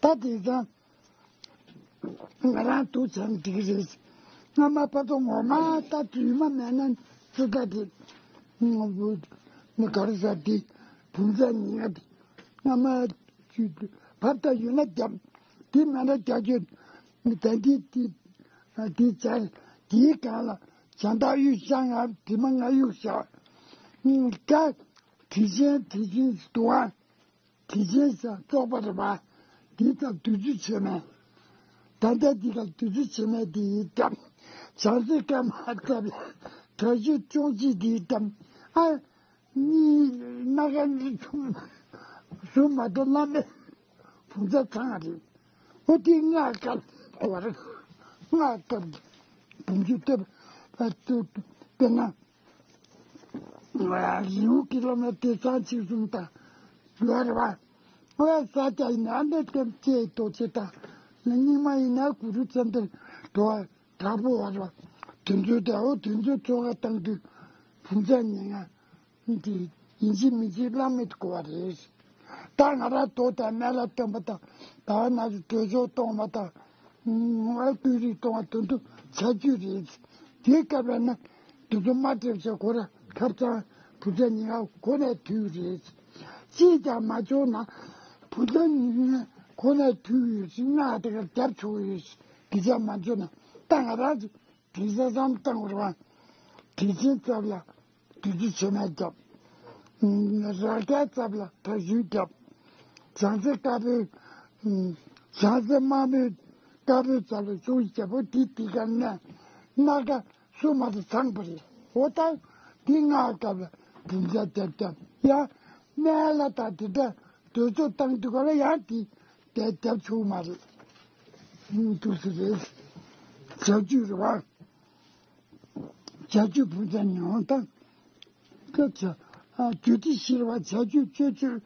ད་དེ་ཙང་ང་རང་དུག་བྱས་ན་འགྲིག་གི་རེད། སྔ་མ་བར་དུ་ངོ་མ་ད་དུས་མ་མེད་ན་ཙི་ད་དེ་ངོ་བོ་ནི་ག་རེ་ཟ་དེ་བུམ་ཚ་ཉིན་ང་དེ་སྔ་མ་བར་དུ་ཡོད་ན་རྒྱབ། དེ་མེད་ན་རྒྱ་ཁྱོད་ད་འདི་དེ་དེ་བྱས་དེའི་སྒང་ལ་བྱ་འདག་གཡུག་བཞག་ང་དེ་མ་ང་གཡུག་བཞག་ད། དྲི་ཆེན་དྲི་ཆེན་དུ་བ། དྲི་ཆེན་ཟེར་བཙོག་པ་རེད་པ། འདི་ལྟར་བདུད་རྩི་བྱེ་མའི། ད་ལྟ་འདི་ལ་བདུད་རྩི་བྱེ་མའི་འདི་ཡི་གཏམ། བྱང་སེམས་དཀར་མ་ལྟ་བུའི་དྲག་ཤུལ་ཅུང་ཅིག་འདི་ཡི་གཏམ། ཨ། གཉིས་སྣ་ཁ་གཉིས་ཆུང་གཟུགས་མ་གཏོགས་བླ་མེད་བུམ་ཚ་ཚང་རེད། འོ་དེ་སྔགས་སྐབས་བར་སྔགས་སྐབས་བུམ་ཆུ་བཏབ་དཔེར་ན། རིའུ་ཀི་ལོ་མེ་ཊར་ཚང་གཅིག་གསུམ་དང་ཡོད་རེད་བ། ཨོ་ས་སྐྱ་ཡིན་ན་ཨ་འདྲ་ལྟེམ་ལྕེའི་རྡོ་རྗེ་དང་། སྙིགས་མ་ཡིན་ན་གུ་རུ་ཙནྡྲའི་རྡོ་དྲག་པོ་བ་རེད་བ། དེ་ཚོའི་དེ་ཨོ་དེ་ཚོའི་ཚོ་ཁ་བཏང་དུས་བུམ་ཚ་ཉེ་ང་འདི་ཡིན་གཅིག་མིན་གཅིག་བླ་མེད་དུ་གོ་བ་རེད། ད་ང་རང་རྡོ་དང་སྨན་བླ་བཏོན་པ་དང་ཟླ་བ་ན་ཚོད་གྲོད་ཚོད་གཏོང་བ་དང་། ང་སྤུས་རིགས་གཏོང་བ་དོན་དུ་བྱ་རྒྱུ་རེད། དེའི་སྐབས་ལ་ན་དེ་ཚོ་མ་སྤྲད་བྱས་ཁོ་ར་ཁབ་ཚང་བུ་ཚ་ཉིན་ཧ་ཁོ་ནས་དུས་རེད། ཅིས་ཀྱང་མ་བྱུང་ན་བུ་ཚ་ཉིན་ཁོ་ནས་དུས་ཡོད་ཞིག་ང་དེ་གར་རྒྱབ་ཆོག་ཡོད་ཞིག་དེ་ཅག་མ་བྱུང་ན་ད་ང་རང་ཚོ་དེ་ས་བསམ་བཏང་བར་བ་དེ་ཅན་ཚབ་ལ། བདུད་རྩི་བྱེ་མ་བརྒྱབ། རག་རྒྱལ་ཚབ་ལ་དྲག་ཤུལ་བརྒྱབ། བྱང་རྩེ་དཀར་པོའི། བྱང་རྩེ་དམར་པོའི་དཀར་པོའི་ཚབ་ལ་ཅུང་ཞིག་བརྒྱབ་པོ་དེ་དེ་ག་ནས་སྣ་ཁ་སུ་མ་དུ་ཚང་པ་རེད། འོ་ད་དེ་སྔགས་སྐབས་ལ་བུམ་ཚ་བརྒྱབ་བརྒྱབ་ཡ། སྨན་བླ་དང་དེ་འདྲ་དུས་ཚོད་བཏང་དུས་ག་ལ་ཡང་དེ་དེ་བརྒྱབ་ཆོག་མ་རེད། འདུག་སེ་རེད། བྱ་རྒྱུད་རེད་བ། བྱ་རྒྱུད་བུམ་ཚ་ཉོན་དང་། སྐབས་བྱ། རྒྱུད་སྡེ་བཞིར་བ་བྱ་རྒྱུད་སྤྱོད་རྒྱུད་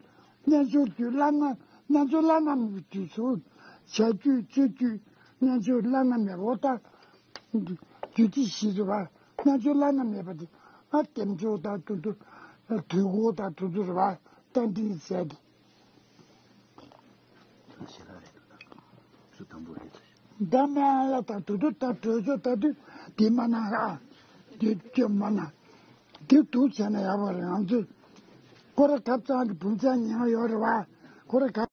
རྣལ་འབྱོར་རྒྱུད་བླ་ན་རྣལ་འབྱོར་བླ་ན་མེད་པའི་དུས་སུ། བྱ་རྒྱུད་སྤྱོད་རྒྱུད་རྣལ་འབྱོར་བླ་ན་མེད་པ་དང་ རྒྱུ་ཅི་ཞིག་རེད་བ། རྣལ་འབྱོར་བླ་ན་མེད་པ་དེ། ཨ་བསྟན་བཅོས་དང་དུ་དུ། དུས་འཁོར་དང་དུ་དུ་རེད་བ། རྟ་མགྲིན་ཟེར་དེ། ད་མ་ཡ་ད་དུ་དུ་ད་གྲོས་ཆོད་ད་དུ་དེ་མ་ན་ཨ། དེ་ཅོ་མ་ན། དེ་དུ་བྱས་ན་ཡག་པོ་རེད། ང་ཚོས་ཁོ་ར་གབ་ཚང་གི་བུམ་ཚང་ཉན་ཡོད་རེད་བ། ཁོ་ར་གབ།